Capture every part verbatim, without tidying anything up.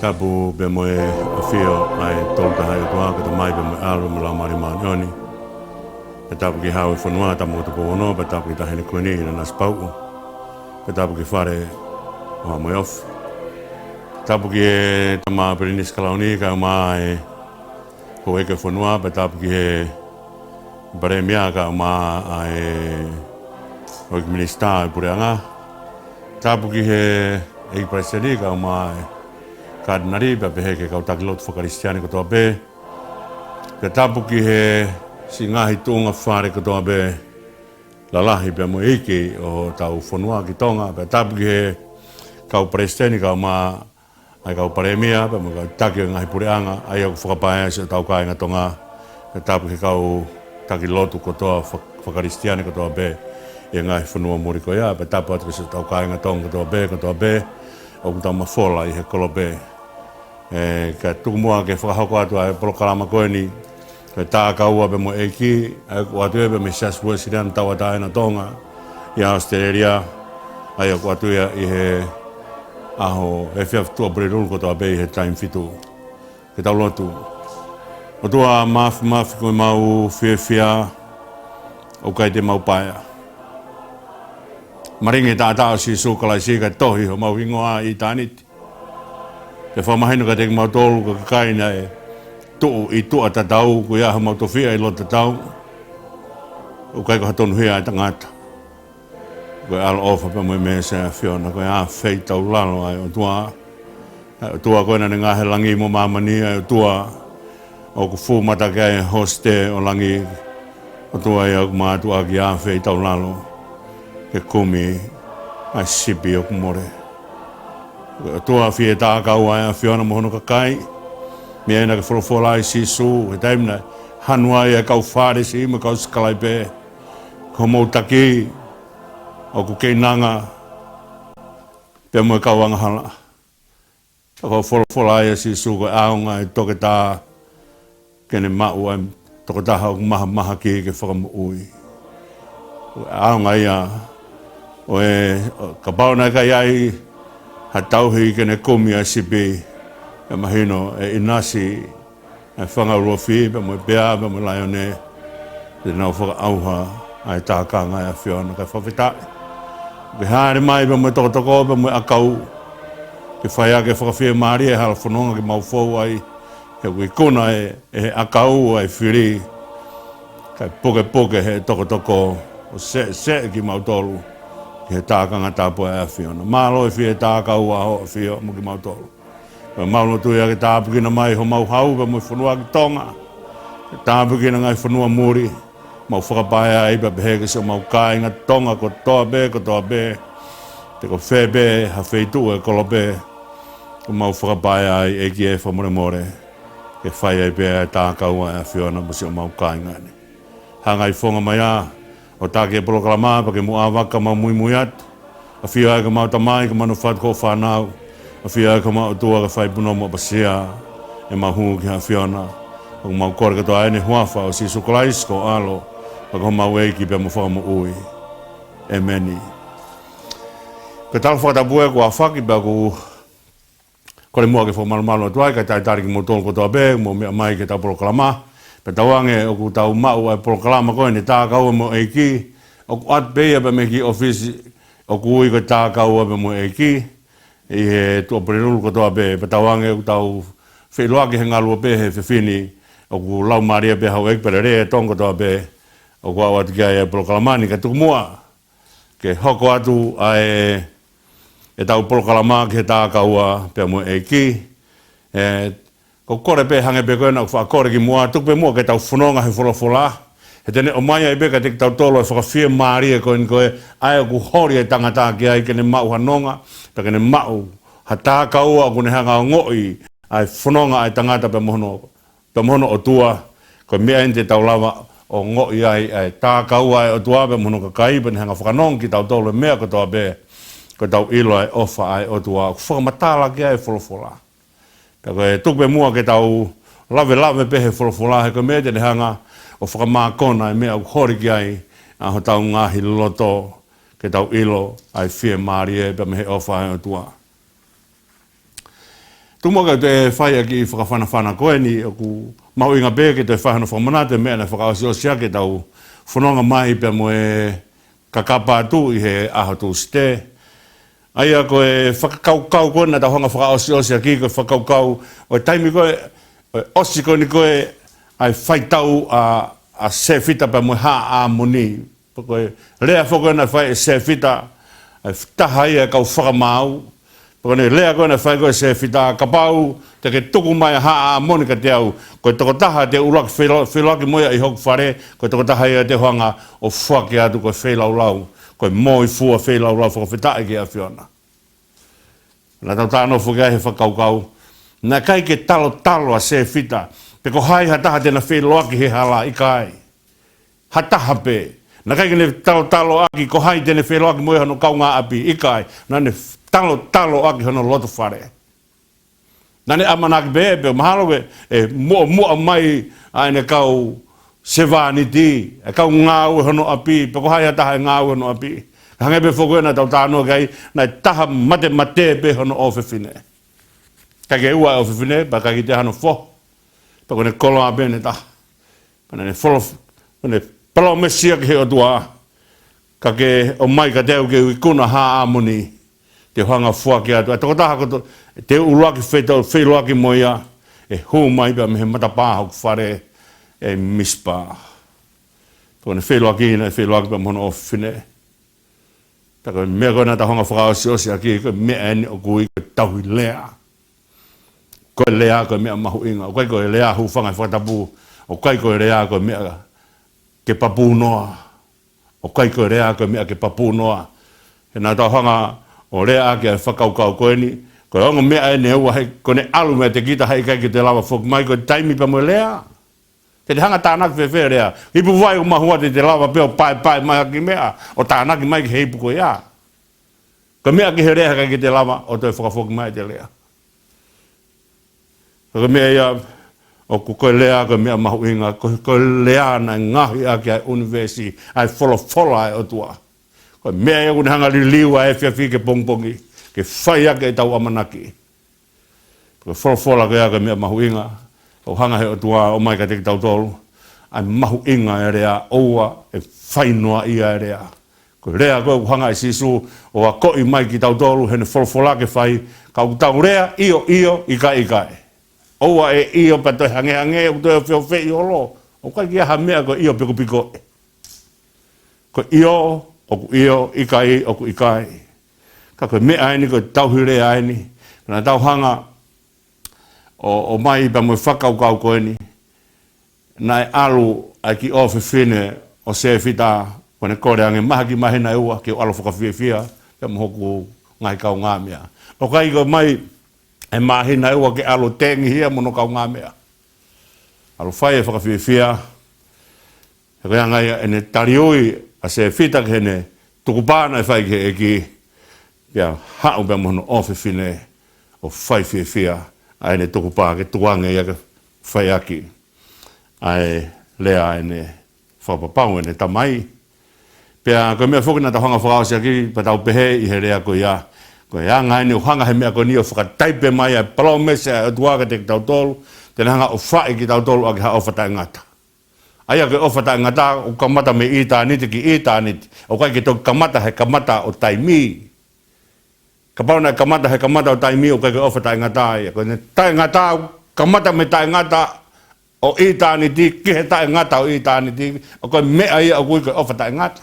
Tapu pea mo e ʻafio ʻa e Tolu Tahaʻi ʻOtua, ko e Tamai pea mo e ʻAlo mo e Laumālie Māʻoniʻoni. Pea tapu ki he Hau ʻo e fonua, Tama Tupou Ono, pea tapu ki he Taʻahine Kuini, Nanasipauʻu. Pea tapu ki he Fale ʻo Haʻa Moheofo. Tapu ki he Tama Pilinisi Kalauni, kae ʻumaʻā e houʻeiki ʻo e fonua, pea tapu ki he Palēmia kae ʻumaʻā e houʻeiki minisitā ʻo e puleʻanga. Tapu ki he ʻEiki Palesiteni kae ʻumaʻā e Katinali, pea pehē ki he kau taki lotu fakakalisitiane kotoa pē. Pea tapu ki he siʻi ngaahi tuʻunga fale kotoa pē, lalahi pea mo e iiki ʻo hotau fonua ki Tonga. Pea tapu ki he kau palesiteni kae ʻumaʻā ʻa e kau palēmia, pea mo e kau taki ʻo e ngaahi puleʻanga, ʻa ia ʻoku fakapaea siʻotau kāinga Tonga. Pea tapu ki he kau taki lotu kotoa fak-, fakakalisitiane kotoa pē ʻi he ngaahi fonua muli ko ia, pea tapu atu ki siʻotau kāinga Tonga kotoa pē, kotoa pē ʻoku tau mafola ʻi he kolope. ʻE, kae tuku muʻa ke fakahoko atu ʻa e polokalama ko eni, ko e Tākaua pea mo e ʻEiki, ʻa ia ʻoku ʻoatu ia pea mei he Siasi Uēsiliana Tauʻatāina ʻo Tonga ʻi ʻAositelēlia, ʻa ia ʻoku ʻoatu ia ʻi he ʻaho efiafi Tuʻapulelulu kotoa pē ʻi he taimi fitu. Ke tau lotu. ʻOtua Māfimafi, ko ʻemau fiefia, ʻoku ʻikai te mau paea. Malingi e taʻataʻa ʻo Sīsū Kalaisi kae tohi homau hingoa ʻi ʻitāniti. Pea fakamahino kiate kimautolu ko e kakai naʻe tuʻu ʻi tuʻa tatau, ko ia homau tofiʻa ʻi loto tatau. ʻOku ʻikai ko ha tonuhia ʻa e tangata. Ko e ʻaloʻofa pea mo e meesi ʻa e ʻAfiona, ko e ʻafeitaulalo ʻa e ʻOtua. ʻA e ʻOtua ko ē naʻa ne ngaohi e langi mo māmani, ʻa e ʻOtua ʻoku fuʻu mata ki ai e hosite ʻo langi. ʻOtua ia ʻoku mātuʻaki ʻafeitaulalo ke kumi ʻa e sipi ʻoku mole. Ko e ʻOtua fie tākaua ʻa e ʻAfiona mo hono kakai. Meʻa ia naʻa ke folofola ai Sīsū, he taimi naʻe hanu ai e kau Fālesi mo e kau sikalaipe, ko hoʻomou taki ʻoku keinanga pea mo e kau angahala. Ka ko e folofola ia ʻa Sīsū, ko e ʻaonga e toketā ke ne maʻu ʻa e tokotaha ʻoku mahamahaki ke fakamoʻui. Ko e ʻaonga ia ʻo e, ʻo, kapau naʻe ʻikai ai ha tauhi ke ne kumi ʻa e sipi, ʻe mahino ʻe ʻinasi ʻa e fanga ʻuluʻafi pea mo e pea pea mo e laione, te nau fakaʻauha ʻa e tākanga ʻa e ʻAfiona. Kae fakafetaʻi ʻoku ke hāʻele mai pea mo e tokotoko pea mo e ʻakau, ke fai ʻaki e fakafiemālie e hala fononga ke mau fou ai, he ʻoku ikuna ʻe, ʻe he ʻakau ʻa e fili, kae pukepuke ʻe he tokotoko ʻo seʻeseʻe kimautolu ki he tākanga tapu ʻa e ʻAfiona. Mālō e fie tākaua hoʻo ʻAfio mo kimautolu. Pea mau lotu ia ke tāpuekina mai homau hau pea mo e fonua ki Tonga. Ke tāpuekina e ngaahi fonua muli, mau fakapaea ai pea pehē ki siʻomau kāinga Tonga kotoa pē, kotoa pē. Pe ko fē pē ha feituʻu ʻo e kolope, ʻoku mau fakapaea ai, ʻEiki ē, fakamolemole ke fai ai pē ʻa e tākaua ʻa e ʻAfiona mo siʻomau kāinga ni. Hangai fofonga mai ā ʻo taki e polokalama pea ke mou ʻāvaka mau muimui atu. ʻAfio ai ko homau tamai, ko homau fatu, ko e fānau. ʻAfio ai ko homau ʻOtua, ko e fai punou mo ʻapasia ʻemau hū ki he ʻAfiona. ʻOku mau kole kotoa ʻi he huafa ʻo Sīsū Kalaisi ko ho ʻAlo, pea ko homau ʻEiki pea mo e Fakamoʻui. ʻĒmeni. Ko e tala fakatapu ē kuo ʻafaki, pea ʻoku kole muʻa ke fakamalumalu atu ai, kae talitali kimoutolu kotoa pē ʻoku mou meʻa mai ki heʻetau polokalama. Pea tauange ʻoku tau maʻu ʻa e polokalama ko eni, Tākaua mo e ʻEiki, ʻoku ʻoatu pē ia pea mei he kiʻi ʻōfisi ʻoku ui ko e Tākaua pea mo e ʻEiki, ʻi he Tuʻapulelulu kotoa pē. Pea tauange ʻoku tau feʻiloaki he ngaluope he efiafi ni, ʻoku laumālie pē houʻeiki pea lelei e Tonga kotoa pē ʻoku ʻoatu ki ai e polokalama ni. Kae tuku muʻa ke hoko atu ʻa e, ʻetau polokalama ki he Tākaua pea mo e ʻEiki. ʻE, ʻoku ou kole pē hangē pē ko ē naʻa ku faʻa kole kimuʻa, tuku pē muʻa ke tau fononga he folofola, he te ne ʻomai ai pē kiate kitautolu e fakafiemālie ko eni ko ē, ʻa ia ʻoku holi e tangata ki ai ke ne maʻu ha nonga, pea ke ne maʻu ha tākaua ʻoku ne hanga ʻo ongoʻi ʻa e fononga ʻa e tangata pea mo hono pea mo hono ʻOtua. Ko e meʻa eni te tau lava ʻo ongoʻi ai ʻa e tākaua ʻa e ʻOtua pea mo hono kakai, pea ne hanga ʻo fakanonga kiate kitautolu e meʻa kotoa pē, ko ʻetau ʻilo ʻa e ʻofa ʻa e ʻOtua ʻoku fakamatala ki ai e folofola. Pea ko e tuku pē muʻa ke tau lavelave pē he folofola, he ko e meʻa te ne hanga ʻo fakamākona e meʻa ʻoku holi ki ai ʻa hotau ngaahi loto, ke tau ʻilo ʻa e fiemālie pea mei he ʻofa ʻa e ʻOtua. Tuku muʻa ke u toe fai ʻa e kiʻi fakafanafana ko eni, ʻoku mahuʻinga pē ke toe fai hano fakamanatu e meʻa naʻe fakaʻosiʻosi ʻaki ʻetau fononga mai pea mo e kakapa atu ʻi he ʻaho Tūsite. ʻA ia ko e fakakaukau ko ē naʻa tau hanga fakaʻosiʻosi ʻaki, ko e fakakaukau ʻo e taimi ko ē, ʻo e ʻosi ko eni ko ē ʻa e faitau ʻa, ʻa Sefita pea mo e Haʻa ʻĀmoni. Pea ko e lea foki ko ē naʻe fai ʻe Sefita, ʻa e taha ia e kau fakamaau. Pea ko ʻene lea ko ē naʻe fai ko ē ʻe Sefita, kapau te ke tuku mai ʻa Haʻa ʻĀmoni kiate au, ko e tokotaha te u ʻuluaki feilo-, feiloaki mo ia ʻi hoku fale, ko e tokotaha ia te u hanga ʻo foaki atu ko e feilaulau, ko e moifua feilaulau fakafetaʻi ki he ʻAfiona. Naʻa tau talanoa foki ai he fakakaukau, naʻe ʻikai ke talotalo ʻa Sefita pe ko hai ha taha te na feiloaki he hala, ʻikai. Ha taha pē. Naʻe ʻikai ke ne talotalo ʻaki ko hai te ne feiloaki mo ia hono kaungāʻapi, ʻikai. Naʻa ne talotalo ʻaki hono loto fale. Naʻa ne ʻamanaki pē, pea mahalo ke, ʻe muʻomuʻa mai ʻa ʻene kau sevāniti, ʻa e kau ngāue hono ʻapi, pe ko hai ha taha ʻe ngāue hono ʻapi. Hangē pē foki ko ē naʻa tau talanoa ki ai, naʻe taha matemate pē hono ʻofefine. ʻIkai ke ua e ʻofefine, pea ʻikai ke toe hano foha. Pea ko ʻene koloa pē ʻene taha. Pea naʻa ne folo-, naʻa ne palōmesi ia ki he ʻOtua. Ka ke ʻomai kiate au ke u ikuna Haʻa ʻĀmoni, te u hanga ʻo foaki atu ʻa e tokotaha kotoa, te u ʻuluaki feito-, feiloaki mo ia, ʻe hū mai pea mei he matapā hoku fale, ʻe Misipa. Ko ʻene feiloaki, naʻe feiloaki pea mo hono ʻofefine. Pea ko e meʻa ko ē naʻa tau hanga fakaʻosiʻosi ʻaki, ko e meʻa eni ʻoku ui ko e tauhi lea. Ko e lea ko e meʻa mahuʻinga. ʻOku ʻikai ko e lea hūfanga he fakatapu. ʻOku ʻikai ko e lea ko e meʻa ke papū noa. ʻOku ʻikai ko e lea ko e meʻa ke papū noa. He naʻa tau hanga ʻo lea ʻaki ʻa e fakakaukau ko eni, ko e ongo meʻa eni ʻe ua, he ko ʻene ʻalu meiate kita, heʻikai ke te lava foki mai, ko e taimi pea mo e lea. Te te hanga tānaki fēfē e lea? Ipu vai ʻoku mahua, te te lava pē ʻo paepae mai ha kiʻi meʻa ʻo tānaki mai ki he ipu ko ia. Ko e meʻa ki he lea, heʻikai ke te lava ʻo toe fakafoki mai ʻete lea. Ko e meʻa ia, ʻoku ko e lea ko e meʻa mahuʻinga, ko, ko e lea naʻe ngaohi ʻaki ʻa e ʻunivēsi, ʻa e folofola ʻa e ʻOtua. Ko e meʻa ia ʻoku ne hanga liliu ʻa e efiafi ki he pongipongi, ke fai ʻaki ʻetau ʻamanaki. Ko e folofola ko ia ko e meʻa mahuʻinga, ʻoku hanga he ʻOtua ʻo ʻomai kiate kitautolu ʻa e mahuʻinga e lea, ʻoua ʻe fai noaʻia e lea. Ko e lea ko ē ʻoku hanga ʻe Sīsū ʻo akoʻi mai kitautolu heʻene folofola ke fai, ka ʻoku tau lea, ʻio, ʻio, ʻikai, ʻikai. ʻOua ʻe ʻio pea toe hangehangē, ʻoku toe ofeofeʻi holo. ʻOku ʻikai ke ʻi ai ha meʻa ko e ʻio pikopiko. Ko e ʻio, ʻoku ʻio, ʻikai, ʻoku ʻikai. Ka ko e meʻa eni, ko e tauhi lea eni. Naʻa tau hanga ʻo, ʻomai pea mo e fakakaukau ko eni. Naʻe ʻalu ʻa e kiʻi ʻofefine ʻo Sefita, ko ʻene kole ange, mahaki māhina ʻe ua ke u ʻalu fakafiefia pea mo hoku ngaahi kaungāmeʻa. ʻOku ʻikai ke ʻomai e māhina ʻe ua ke ʻalu tengihia mo hono kaungāmeʻa. ʻAlu fai e fakafiefia. He ko e anga ia ʻene taliui ʻa Sefita ki heʻene tukupā naʻe fai ki he ʻEiki, pea haʻu pea mo hono ʻofefine ʻo fai fiefia ʻa ʻene tukupā ke tukuange ia ke fai ʻaki ʻa e lea ʻene fakapapau ʻene tamai. Pea ko e meʻa foki naʻa tau hanga fakaʻosi ʻaki, pea tau pehē ʻi he lea ko ia, ko e anga eni ʻoku hanga he meʻa ko eni ʻo fakataipe mai ʻa e palōmesi ʻa e ʻOtua kiate kitautolu, te ne hanga ʻo fai kitautolu ʻaki ha ʻofa taʻengata. ʻA ia ko e ʻofa taʻengata ʻoku kamata mei ʻitāniti ki ʻitāniti. ʻOku ʻikai ke toki kamata he kamata ʻo taimi. Kapau naʻe kamata he kamata ʻo taimi, ʻoku ʻikai ko e ʻofa taʻengata ia. Ko ʻene taʻengata, kamata mei taʻengata ʻo ʻitāniti ki he taʻengata ʻo ʻitāniti, ʻa ia ko e meʻa ia ʻoku ui ko e ʻofa taʻengata.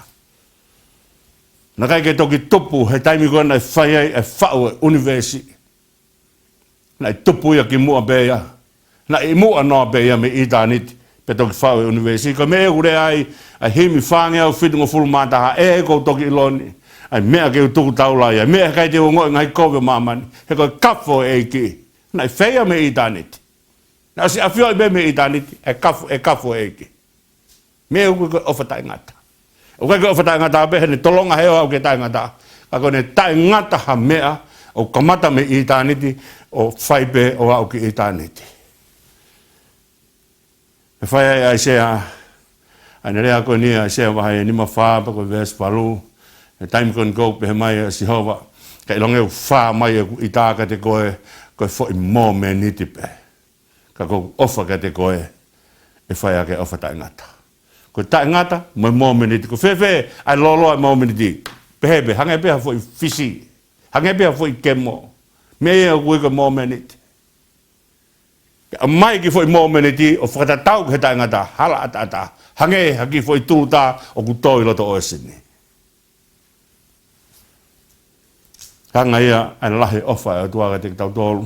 Naʻe ʻikai ke toki tupu he taimi ko ē naʻe fai ai e faʻu e ʻunivēsi. Naʻe tupu ia kimuʻa pē ia. Naʻe ʻi muʻa noa pē ia mei ʻitāniti, pea toki faʻu e ʻunivēsi. Ko e meʻa ʻoku lea ai ʻa e himi fāngeau fitungofulu mā taha, ʻe ʻEiki, ʻoku ou toki ʻilo ni ʻa e meʻa ke u tuku taula ai, ʻa e meʻa heʻikai te u ongoʻi e ngaahi kovi ʻo māmani, he ko e kafo ʻo e ʻEiki. Naʻe fai ia mei ʻitāniti. Naʻe ʻosi ʻafioʻi pē mei ʻitāniti e kafo, e kafo ʻo e ʻEiki. Meʻa ʻoku ui ko e ʻofa taʻengata. ʻOku ʻikai ko e ʻofa taʻengata pē heʻene tolonga he ʻo aʻu ki he taʻengata. Ka ko ʻene taʻengata ha meʻa ʻoku kamata mei ʻitāniti ʻo fai pē ʻo aʻu ki ʻitāniti. Naʻe fai ai ʻa ʻAisea, ʻa ʻene lea ko eni ʻa ʻAisea vahe nima fā pea ko e veesi valu. He taimi ko eni ʻoku pehē mai ʻa Sihova, Ka ʻilonga ʻoku fā mai ʻeku ʻita kiate koe, ko e foʻi momeniti pē. Ka ko ʻeku ʻofa kiate koe, ʻe fai ʻaki e ʻofa taʻengata. Ko e taʻengata mo e momeniti. Ko e fēfē ʻa e lōloa e momeniti? Pehē pē, hangē pē ha foʻi fisi. Hangē pē ha foʻi kemo. Meʻa ia ʻoku ui ko e momeniti. Ke ʻomai e kiʻi foʻi momeniti ʻo fakatatau ki he taʻengata, hala ʻataʻatā. Hangē ha kiʻi foʻi tulutā ʻoku tō ʻi loto ʻo e sini. Hanga ia ʻa e lahi ʻofa ʻa e ʻOtua kiate kitautolu.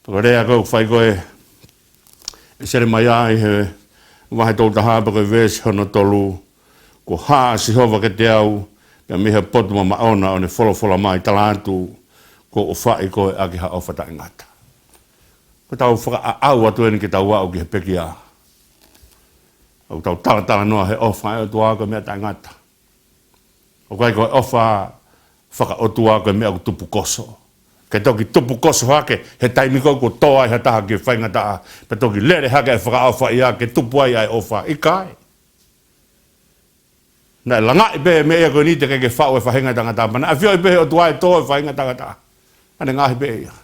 Pea ko e lea ko ē ʻoku fai ko ē ʻe Selemaia ʻi he vahe tolu taha pea ko e veesi hono tolu. Kuo hā ʻa Sihova kiate au, pea mei he potu mamaʻo na ʻo ne folofola mai, tala atu, kuo u ʻofaʻi koe ʻaki ha ʻofa taʻengata. Ko ʻetau fakaʻaʻau atu eni ke tau aʻu ki he pekia. ʻOku tau talatalanoa he ʻofa ʻa e ʻOtua ko e meʻa taʻengata. ʻOku ʻikai ko e ʻofa fakaʻotua ko e meʻa ʻoku tupukoso. Ke toki tupukoso hake he taimi ko ē kuo tō ai ha taha ki he faingataʻa, pea toki lele hake e fakaʻofa ia ke tupu ai ʻa e ʻofa, ʻikai. Naʻe langaʻi pē meʻa ia ko eni teʻeki ke faʻu e faʻahinga ʻo e tangata, pea naʻe ʻafioʻi pē ʻe he ʻOtua ʻe tō e faʻahinga ʻo e tangata. Ka ne ngaohi pē ia.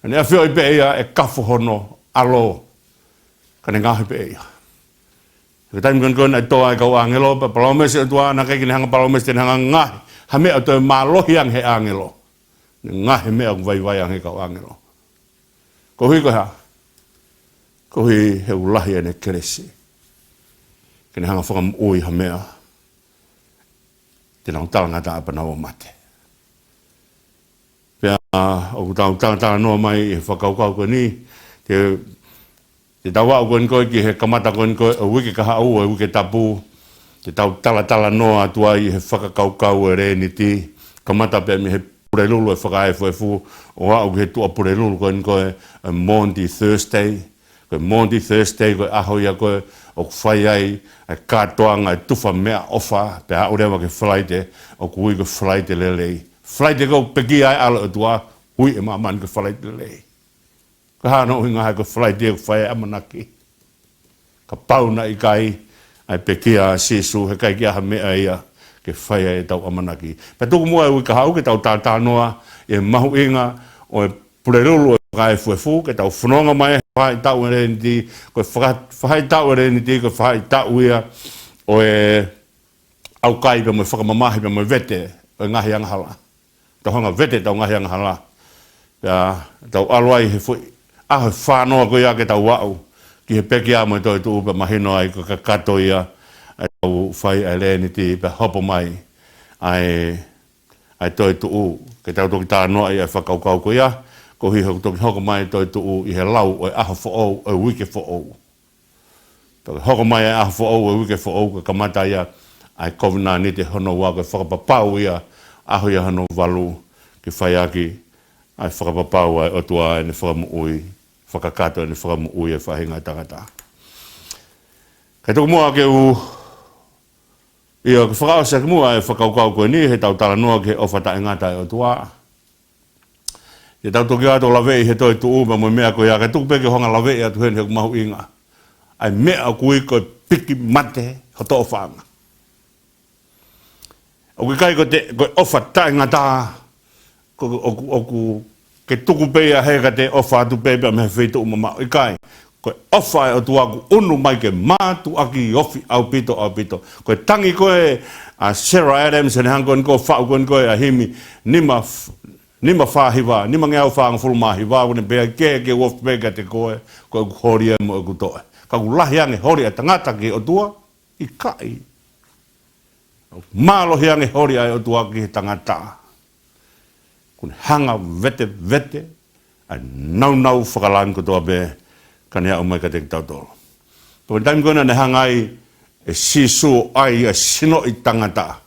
Ka ne ʻafioʻi pē ia ʻe kafo hono ʻAlo. Ka ne ngaohi pē ia. He ko e taimi ko ē naʻe tō ai e kau ʻāngelo, pea palōmesi e ʻOtua naʻe ʻikai ke ne hanga palōmesi te ne hanga ngaohi ha meʻa ʻo toe mālohi ange he ʻāngelo. Ne ngaohi e meʻa ʻoku vaivai ange he kau ʻāngelo. Koeʻuhi ko e hā? Koeʻuhi he ʻoku lahi ʻene kelesi ke ne hanga fakamoʻui ha meʻa te nau talangataʻa pea nau mate. Pea ʻoku tau talatalanoa mai ʻi he fakakaukau ko eni, te, te tau aʻu ko eni ko ē ki he kamata ko eni ko ē ʻo e uike kahaʻu, ʻo e uike tapu, te tau talatalanoa atu ai ʻi he fakakaukau ʻo e Leniti, kamata pē mei he Pulelulu ʻo e Fakaefuefu, ʻo aʻu ki he Tuʻapulelulu ko eni ko ē, ʻa e Maundy Thursday. Ko e Maundy Thursday ko e ʻaho ia ko ē ʻoku fai ai ʻa e kātoanga ʻo e tufa meʻaʻofa, pea aʻu leva ki he Falaite, ʻoku ui ko e Falaite Lelei. Falaite ko ē ʻoku pekia ai e ʻAlo ʻo e ʻOtua, ui ʻe māmani ko e Falaite Lelei. Ko e hā hono ʻuhinga? He ko e Falaite ʻoku fai ai e ʻamanaki. Kapau naʻe ʻikai ʻa e pekia ʻa Sīsū, he ʻikai ke ʻi ai ha meʻa ia ke fai ai ʻetau ʻamanaki. Pea tuku muʻa e uike kahaʻu ke tau talatalanoa ʻi he mahuʻinga ʻo e Pulelulu ʻo e Fakaefuefu, ke tau fononga mai he faʻahitaʻu ʻo e Leniti, ko e faka-, faʻahitaʻu ʻo e Leniti, ko e faʻahitaʻu ia ʻo e ʻaukai pea mo e fakamamahi pea mo e vete ʻo e ngaahi angahala. Tau hanga ʻo vete ʻetau ngaahi angahala. Pea tau ʻalu ai he foʻi ʻaho ʻe fā noa ko ia ke tau aʻu ki he pekia mo e toetuʻu, pea mahino ai ko e kakato ia ʻetau fai ʻa e Leniti, pea hopo mai ʻa e, ʻa e toetuʻu. Ke tau toki talanoaʻi ʻa e fakakaukau ko ia, koeʻuhi he ʻoku toki hoko mai e toetuʻu ʻi he lau ʻo e ʻaho foʻou, ʻo e uike foʻou. Toki hoko mai e ʻaho foʻou, e uike foʻou, ko e kamata ia ʻa e kovinānite hono ua, ko e fakapapau ia, ʻaho ia hono valu, ke fai ʻaki ʻa e fakapapau ʻa e ʻOtua ʻene fakamoʻui, fakakakato ʻene fakamoʻui e faʻahinga ʻo e tangata. Kae tuku muʻa ke u, ia ke fakaʻosi ʻaki muʻa e fakakaukau ko eni, heʻetau talanoa ki he ʻofa taʻengata ʻa e ʻOtua. Te tau toki ʻalu atu ʻo laveʻi he toetuʻu pea mo e meʻa ko ia, kae tuku pē ke u hanga ʻo laveʻi atu heni he ʻoku mahuʻinga. ʻA e meʻa ʻoku ui ko e piki mate hoto ʻofaʻanga. ʻOku ʻikai ko e, ko e ʻofa taʻengata, ko, ʻoku, ʻoku ke tuku pē ia he ka te ʻofa atu pē pea mei he feituʻu mamaʻo, ʻikai. Ko e ʻofa ʻa e ʻOtua ʻoku ʻunu mai ke mātuʻaki ofi ʻaupito, ʻaupito. Ko e tangi ko ē ʻa Sarah Adams, ʻene hanga ko eni ko ē ʻo faʻu ko eni ko ē ʻa e himi nima f-, nima fā hiva, nima ngeau fāngofulu mā hiva, ʻoku ne pehē, ʻikai ke u ofi pē kiate koe, ko ʻeku holi ē mo ʻeku toʻe. Ka ʻoku lahi ange e holi ʻa e tangata ki he ʻOtua? ʻIkai. Mālohi ange e holi ʻa e ʻOtua ki he tangata. ʻOku ne hanga ʻo vetevete ʻa e nāunau fakalangi kotoa pē, ka ne aʻu mai kiate kitautolu. Ko e taimi ko ē naʻa ne hanga ai ʻe Sīsū ʻo ʻai ʻa e sinoʻi tangata.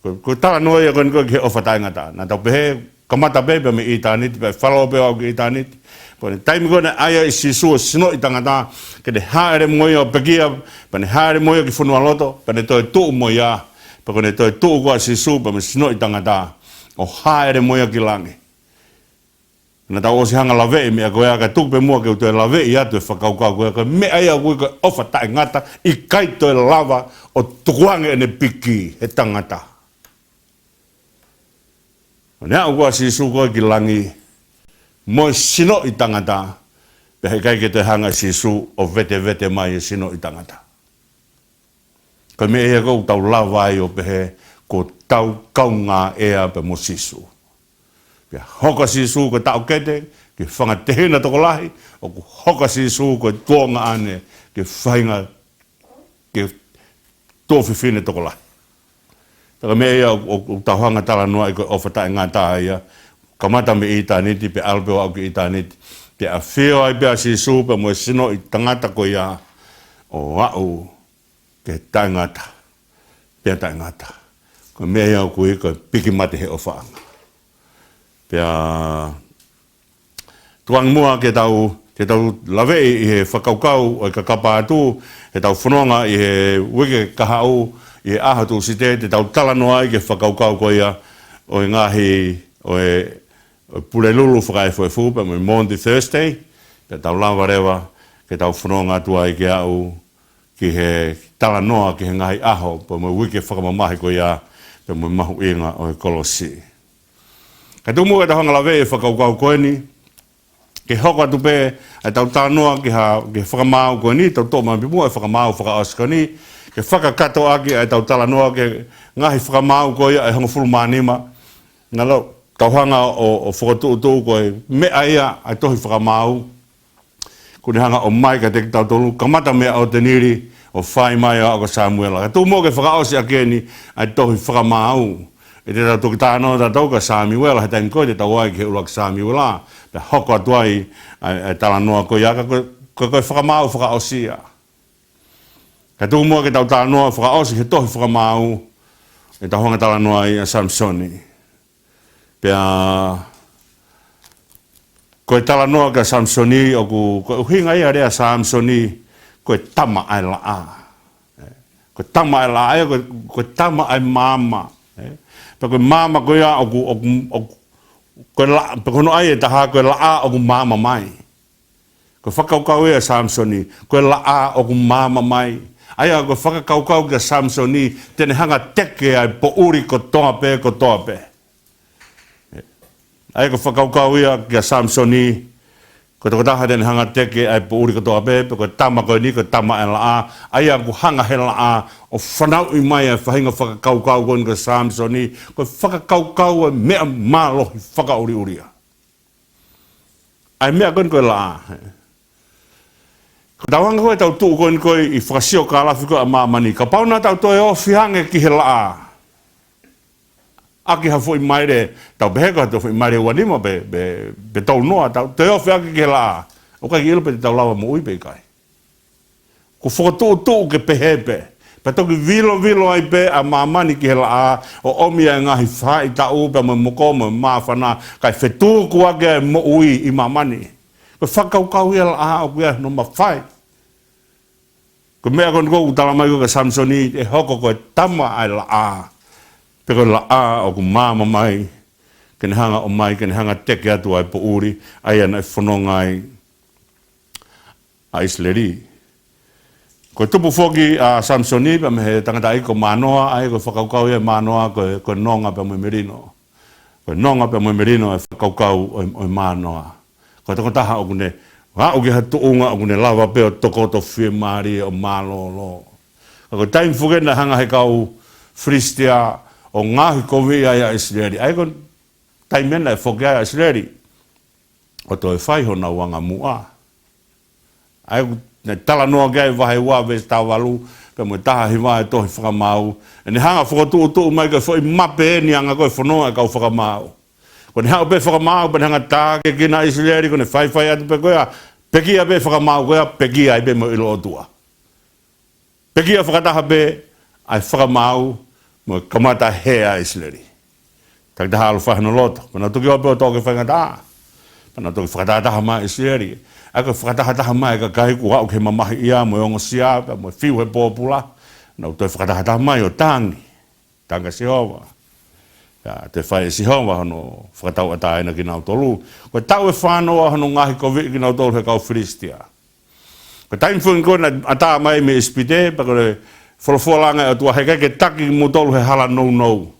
Ko, ko e talanoa ia ko eni ko ē ki he ʻofa taʻengata. Naʻa tau pehē, kamata pē pea mei ʻitāniti, pea ʻe fālō pē ʻo aʻu ki ʻitāniti. Ko e taimi ko ē naʻe ʻai ai ʻe Sīsū ʻa e sinoʻi tangata, ke ne hāʻele mo ia ʻo pekia, pea ne hāʻele mo ia ki fonualoto, pea ne toetuʻu mo ia, pea ko ʻene toetuʻu ko ē ʻa Sīsū pea mo e sinoʻi tangata, ʻo hāʻele mo ia ki langi. Naʻa tau ʻosi hanga ʻo laveʻi e meʻa ko ia, kae tuku pē muʻa ke u toe laveʻi atu e fakakaukau ko ia, ko e meʻa ia ʻoku ui ko e ʻofa taʻengata, ʻikai toe lava ʻo tukuange ʻene piki he tangata. ʻO ne aʻu ko ē ʻa Sīsū ko ē ki langi mo e sinoʻi tangata, pea heʻikai ke toe hanga ʻe Sīsū ʻo vetevete mai e sinoʻi tangata. Ko e meʻa ia ʻoku tau lava ai ʻo pehē ko ʻetau kaungāʻea pē mo Sīsū. Pea hoko ʻa Sīsū ko e taʻokete ki he fanga tehina tokolahi, ʻoku hoko ʻa Sīsū ko e tuongaʻane ki he faʻahinga, ki he tuofefine tokolahi. Pea ko e meʻa ia ʻoku, ʻoku, ʻoku tau hanga ʻo talanoaʻi ko e ʻofa taʻengata ia. Kamata mei ʻitāniti, pea ʻalu pē ʻo aʻu ki ʻitāniti. Pea ʻafio ai pē ʻa Sīsū pea mo e sinoʻi tangata ko ia ʻo aʻu ki he taʻengata, pea taʻengata. Ko e meʻa ia ʻoku ui ko e piki mate he ʻofaʻanga. Pea tuku ange muʻa ke tau, ke tau laveʻi ʻi he fakakaukau ʻo e kakapa atu, heʻetau fononga ʻi he uike kahaʻu, ʻi he ʻaho Tūsite, te tau talanoa ai ki he fakakaukau ko ia ʻo e ngaahi, ʻo e, ʻo e Pulelulu fakaefuefu, pea mo e Maundy Thursday, pea tau lava leva ke tau fononga atu ai ke aʻu ki he talanoa ki he ngaahi ʻaho, pea mo e uike fakamamahi ko ia, pea mo e mahuʻinga ʻo e kolosi. Kae tuku muʻa ke tau hanga ʻo laveʻi e fakakaukau ko eni, ke hoko atu pē ʻetau talanoa ki ha, ki he fakamaau ko eni, tau toʻo mai pē muʻa e fakamaau fakaʻosi ko eni, ke fakakatoʻaki ʻetau talanoa ki he ngaahi fakamaau ko ia ʻe hongofulu mā nima. Naʻa tau hanga ʻo, ʻo fokotuʻutuʻu ko e meʻa ia ʻa e tohi fakamaau, ʻoku ne hanga ʻo ʻomai kiate kitautolu, kamata mei ʻOtenili, ʻo fai mai ʻo aʻu kia Sāmiuela. Kae tuku muʻa ke fakaʻosi ʻaki eni ʻa e tohi fakamaau. ʻE te tau toki talanoa tautolu kia Sāmiuela, he taimi ko ē te tau ō ai ki he ʻuluaki Sāmiuela, pea hoko atu ai ʻa e, ʻa e talanoa ko ia, ka ko e, ka ko e fakamaau fakaʻosi ia. Kae tuku muʻa ke tau talanoa fakaʻosi he tohi fakamaau, ʻetau hanga ʻo talanoa ai ʻa Samisoni. Pea ko e talanoa kia Samisoni ʻoku, ko e ʻuhinga ia ʻa e lea Samisoni, ko e tama ʻa e laʻā. Ko e tama ʻa e laʻā, ʻa ia ko e, ko e tama ʻa e maama. Pea ko e maama ko ia ʻoku, ʻoku, ʻoku, ko e la-, pea ko hono ʻai ʻe taha ko e laʻā ʻoku maama mai. Ko e fakakaukau ia ʻa Samisoni, ko e laʻā ʻoku maama mai. ʻA ia ko e fakakaukau kia Samisoni, te ne hanga ʻo teke ʻa e poʻuli kotoa pē, kotoa pē. ʻA ia ko e fakakaukau ia kia Samisoni, ko e tokotaha te ne hanga ʻo teke ʻa e poʻuli kotoa pē, pea ko e tama ko eni, ko e tama ʻa e laʻā, ʻa ia ʻoku hanga he laʻā ʻo fanauʻi mai ʻa e faʻahinga fakakaukau ko eni kia Samisoni, ko e fakakaukau ʻo e meʻa mālohi fakaʻuliʻulia. ʻA e meʻa ko eni ko e laʻā. Ko ʻetau anga ko ē ʻetau tuʻu ko eni ko ē ʻi he fakasiokālafi ko ē ʻa māmani. Kapau naʻa tau toe ofi ange ki he laʻā, ʻaki ha foʻi maile, tau pehē ko ha toe foʻi maile ua nima pe, pe, pe tolu noa, tau toe ofi ange ki he laʻā, ʻoku ʻikai ke ʻilo pe te tau lava moʻui pe ʻikai. ʻOku fokotuʻutuʻu ke pehē pē. Pea toki vilovilo ai pē ʻa māmani ki he laʻā, ʻo ʻomi ʻa e ngaahi faʻahitaʻu pea mo e moko mo e māfana, kae fetukuaki ʻa e moʻui ʻi māmani. Ko e fakakaukau ia ʻa e laʻā ʻoku ʻi ai hono mafai. Ko e meʻa ko eni ʻoku tala mai ko ē kia Samisoni, ʻe hoko ko e tama ʻa e laʻā. Pe ko e laʻā ʻoku maama mai, ke ne hanga ʻo ʻomai, ke ne hanga ʻo teke atu ʻa e poʻuli, ʻa ia naʻe fononga ai ʻa ʻIsileli. Ko e tupu foki ʻa Samisoni pea mei he tangataʻeiki ko Mānoa, ʻa ia ko e fakakaukau ia ʻa Mānoa ko e, ko e nonga pea mo e melino. Ko e nonga pea mo e melino ʻa e fakakaukau ʻo e, ʻo e Mānoa. Ko e tokotaha ʻoku ne aʻu ki ha tuʻunga ʻoku ne lava pē ʻo tokoto fiemālie ʻo mālōlō. Ka ko e taimi foki naʻe hanga he kau Filisitia ʻo ngaohikoviʻi ai ʻa ʻIsileli. ʻA ia ko e taimi naʻe foki ai ʻa ʻIsileli ʻo toe fai honau angamuʻa. ʻA ia ʻoku ne talanoa ki ai vahe ua veesi taha valu, pea mo e taha hiva ʻo e tohi fakamaau. ʻE ne hanga ʻo fokotuʻutuʻu mai ko e foʻi mape eni ʻa e anga ko ē e fononga ʻa e kau fakamaau. Ko ʻene haʻu pē fakamaau, pea ne hanga ʻo tākiekina ʻa ʻIsileli, ko ʻene faifai atu pē ko ia, pekia pē fakamaau ko ia, pekia ai pē mo e ʻilo ʻOtua. Pekia fakataha pē ʻa e fakamaau mo e kamata hē ʻa ʻIsileli. Takitaha ʻalu ʻo fai hono loto. Pea nau toki ō pē ʻo toʻo ki he faingataʻa. Pea nau toki fakatahataha mai ʻa ʻIsileli. ʻA ia ko e fakatahataha mai ʻa e kakai kuo aʻu ki he mamahiʻia mo e ongosia, pea mo e fiu he pōpula. Nau toe fakatahataha mai ʻo tangi. Tangi kia Sihova. Pea toe fai ʻe Sihova hono fakatauʻatāina kinautolu. Ko e taʻu ʻe fānoa hono ngaohikoviʻi kinautolu he kau Filisitia. Ko e taimi foki ko ē naʻe ʻatā mai mei ʻIsipite, pea ko e folofola ange ʻa e ʻOtua, heʻikai ke taki kimoutolu he hala nounou.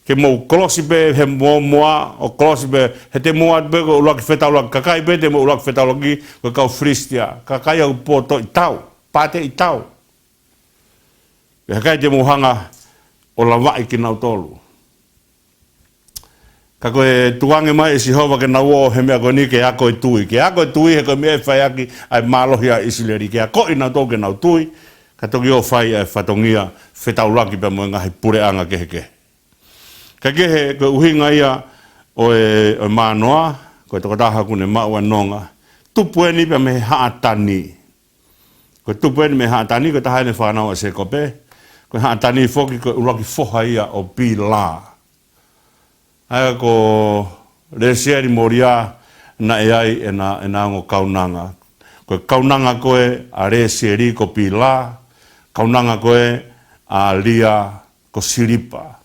Ke mou kolosi pē he moamoa, ʻo kolosi pē he te mou ʻatu pē ko e ʻuluaki fetaulaki, kakai pē te mou ʻuluaki fetaulaki, ko e kau Filisitia, kakai ʻoku pōtoʻi tau, pāteʻi tau. Pea ʻikai te mou hanga ʻo lavaʻi kinautolu. Ka ko e tukuange mai ʻe Sihova ke nau ō he meʻa ko eni ke ako e tui. Ke ako e tui he ko e meʻa ʻe fai ʻaki ʻa e mālohi ʻa ʻIsileli. Ke akoʻi nautolu ke nau tui, ka toki ō fai ʻa e fatongia fetaulaki pea mo e ngaahi puleʻanga kehekehe. Kae kehe, ko e ʻuhinga ia ʻo e, ʻo e mānoa, ko e tokotaha ʻoku ne maʻu ʻa e nonga. Tupu eni pea mei he haʻa tani. Ko e tupu eni mei he haʻa tani, ko e taha eni e fānau ʻa Sēkope. Ko e haʻa tani foki, ko e ʻuluaki foha ia ʻo Pila. ʻA ia ko Lesieli mo Lia naʻe ʻi ai ʻena, ʻena ongo kaunanga. Ko e kaunanga ko ē ʻa Lesieli ko Pila, kaunanga ko ē ʻa Lia ko Silipa.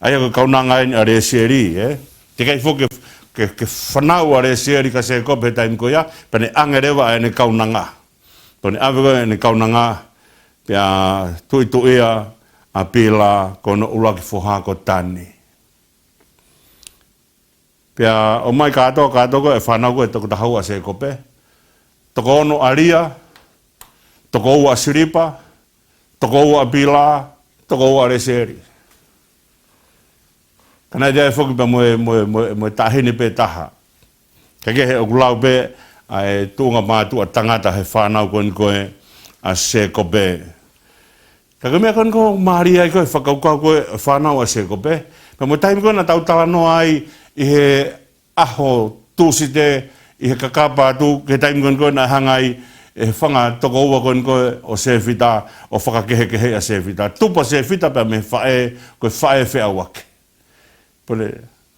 ʻA ia ko e kaunanga eni ʻa Lesieli, ē. Teʻeki ai foki ke, ke, ke fanauʻi ʻa Lesieli kia Sēkope he taimi ko ia, pea ne ʻange leva ʻa ʻene kaunanga. Pea ne ʻave ko ē ʻene kaunanga, pea tuʻituʻia ʻa Pila ko hono ʻuluaki foha ko Tani. Pea ʻomai kātoa, kātoa ko ē e fānau ko ē toko taha ua ʻa Sēkope. Toko ono ʻa Lia, toko ua ʻa Silipa, toko ua ʻa Pila, toko ua ʻa Lesieli. Ka naʻe ʻi ai foki pē mo e, mo e, mo e, mo e taʻahine pē taha. Kae kehe ʻoku lau pē ʻa e tuʻunga mātuʻa tangata he fānau ko eni ko ē ʻa Sēkope. Ka ko e meʻa ko eni ʻoku mālie ai ko ē e fakakaukau ko ē e fānau ʻa Sēkope. Pea mo e taimi ko ē naʻa tau talanoa ai ʻi he ʻaho Tūsite ʻi he kakapa atu ki he taimi ko eni ko ē naʻe hanga ai ʻe he fanga tokoua ko eni ko ē ʻo Sēfita ʻo fakakehekeheʻi ʻa Sēfita. Tupu ʻa Sēfita pea mei he faʻē, ko e faʻē feʻauaki. Pea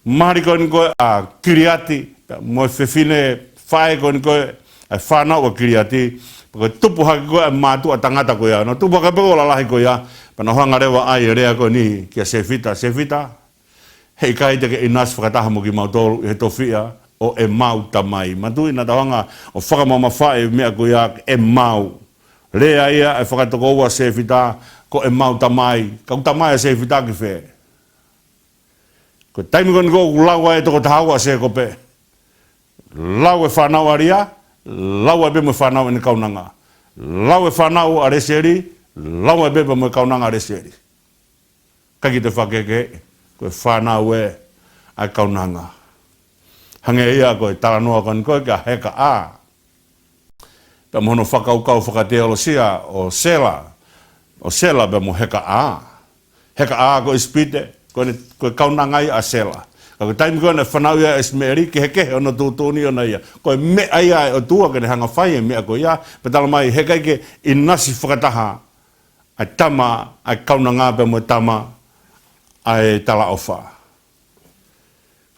mali ko eni ko ē ʻa Kiliati, pea mo e fefine faʻē ko eni ko ē ʻa e fānau ʻa Kiliati, pea ko e tupu hake ko ē ʻa e mātuʻa tangata ko ia. Naʻe tupu hake pē ko e lalahi ko ia, pea naʻe hanga leva ʻa e lea ko eni kia Sēfita, Sēfita, heʻikai te ke ʻinasi fakataha mo kimautolu ʻi he tofiʻa ʻo ʻemau tamai. Manatuʻi naʻa tau hanga ʻo fakamamafaʻi e meʻa ko ia ʻemau. Lea ia ʻa e fanga tokoua ʻa Sēfita, ko ʻemau tamai. Ka ko e tamai ʻa Sēfita ki fē? Ko e taimi ko eni ʻoku lau ai e toko taha ua ʻa Sēkope. Lau e fānau ʻa Lia, lau ai pē mo e fānau ʻene kaunanga. Lau e fānau ʻa Lesieli, lau ai pē mo e kaunanga ʻa Lesieli. ʻIkai ke toe fakakehekehe, ko e fānau ē ʻa e kaunanga. Hangē ia ko e talanoa ko eni ko ē kia Hekaʻā. Pea mo hono fakakaukau fakateolosia ʻo Sela, ʻo Sela pea mo Hekaʻā. Hekaʻā ko ʻIsipite, ko ʻene, ko e kaunanga ia ʻa Sela. Ka ko e taimi ko ē naʻe fanauʻi ai ʻa ʻIsimeʻeli, kehekehe hono tuʻutuʻuni ʻona ia. Ko e meʻa ia ʻa e ʻOtua ke ne hanga fai e meʻa ko ia, pea talamai heʻikai ke ʻinasi fakataha ʻa e tama ʻa e kaunanga pea mo e tama ʻa e talaʻofa.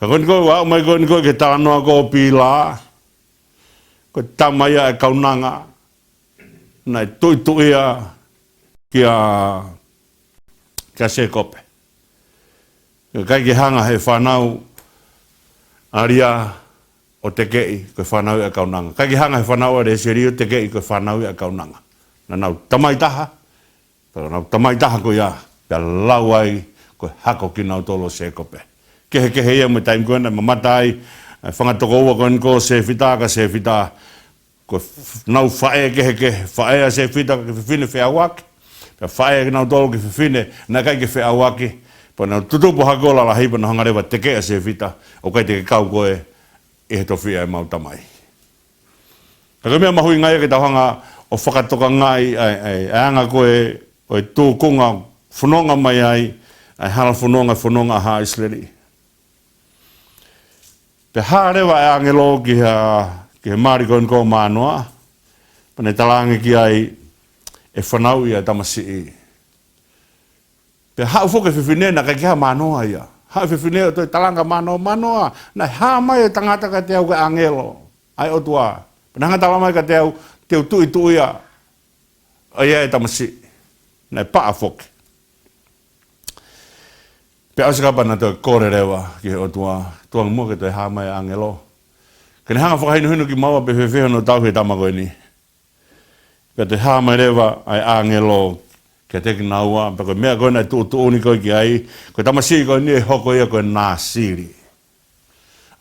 Ka ko eni ko ē ʻoku aʻu mai ko eni ko ē ki he talanoa ko ē ʻo Pila, ko e tama ia ʻa e kaunanga, naʻe tuʻituʻia kia, kia Sēkope. ʻIkai ke hanga he fānau ʻa Lia ʻo tekeʻi ko e fānau ia ʻa e kaunanga. ʻIkai ke hanga he fānau ʻa Lesieli ʻo tekeʻi ko e fānau ia ʻa e kaunanga. Naʻa nau tamai taha, pea naʻa nau tamai taha ko ia, pea lau ai ko e hako kinautolu ʻo Sēkope. Kehekehe ia mo e taimi ko ē naʻe mamata ai ʻa e fanga tokoua ko eni ko ē ʻo Sēfita, ka Sēfita, ko e f-, nau faʻē kehekehe, faʻē ʻa Sēfita ki he fefine feʻauaki, pea faʻē kinautolu ki he fefine naʻe ʻikai ke feʻauaki, pea nau tutupu hake ʻo lalahi pea nau hanga leva ʻo tekeʻi ʻa Sēfita, ʻoku ʻikai te ke kau koe ʻi he tofiʻa ʻemau tamai. Ka ko e meʻa mahuʻinga ia ke tau hanga ʻo fakatokangaʻi ʻa e, ʻa e, ʻa e anga ko ē ʻo e tūkunga fononga mai ai ʻa e hala fononga, fononga ʻa haʻa ʻIsileli. Pea hā leva ʻa e ʻāngelo ki ha, ki he mali ko eni ko ē ʻo Mānoa, pea ne talaange ki ai ʻe fanauʻi ʻa e tamasiʻi. Pea haʻu foki e fefine naʻe ʻikai ke ʻi ai ha Mānoa ia. Haʻu e fefine ʻo toe talaange kia Mānoa, Mānoa, naʻe hā mai e tangata kiate au ʻe he ʻāngelo ʻa e ʻOtua. Pea ne hanga ʻo talamai kiate au, te u tuʻituʻia ʻa ia e tamasiʻi. Naʻe paʻa foki. Pea ʻosi ka pea na toe kole leva ki he ʻOtua, tukuange muʻa ke toe hā mai e ʻāngelo ke ne hanga ʻo fakahinohino kimaua pe fēfē hono tauhi e tama ko eni. Pea toe hā mai leva ʻa e ʻāngelo kiate kinaua, pea ko e meʻa ko ē naʻe tuʻutuʻuni ko ē ki ai, ko e tamasiʻi ko eni ʻe hoko ia ko e Nāsili.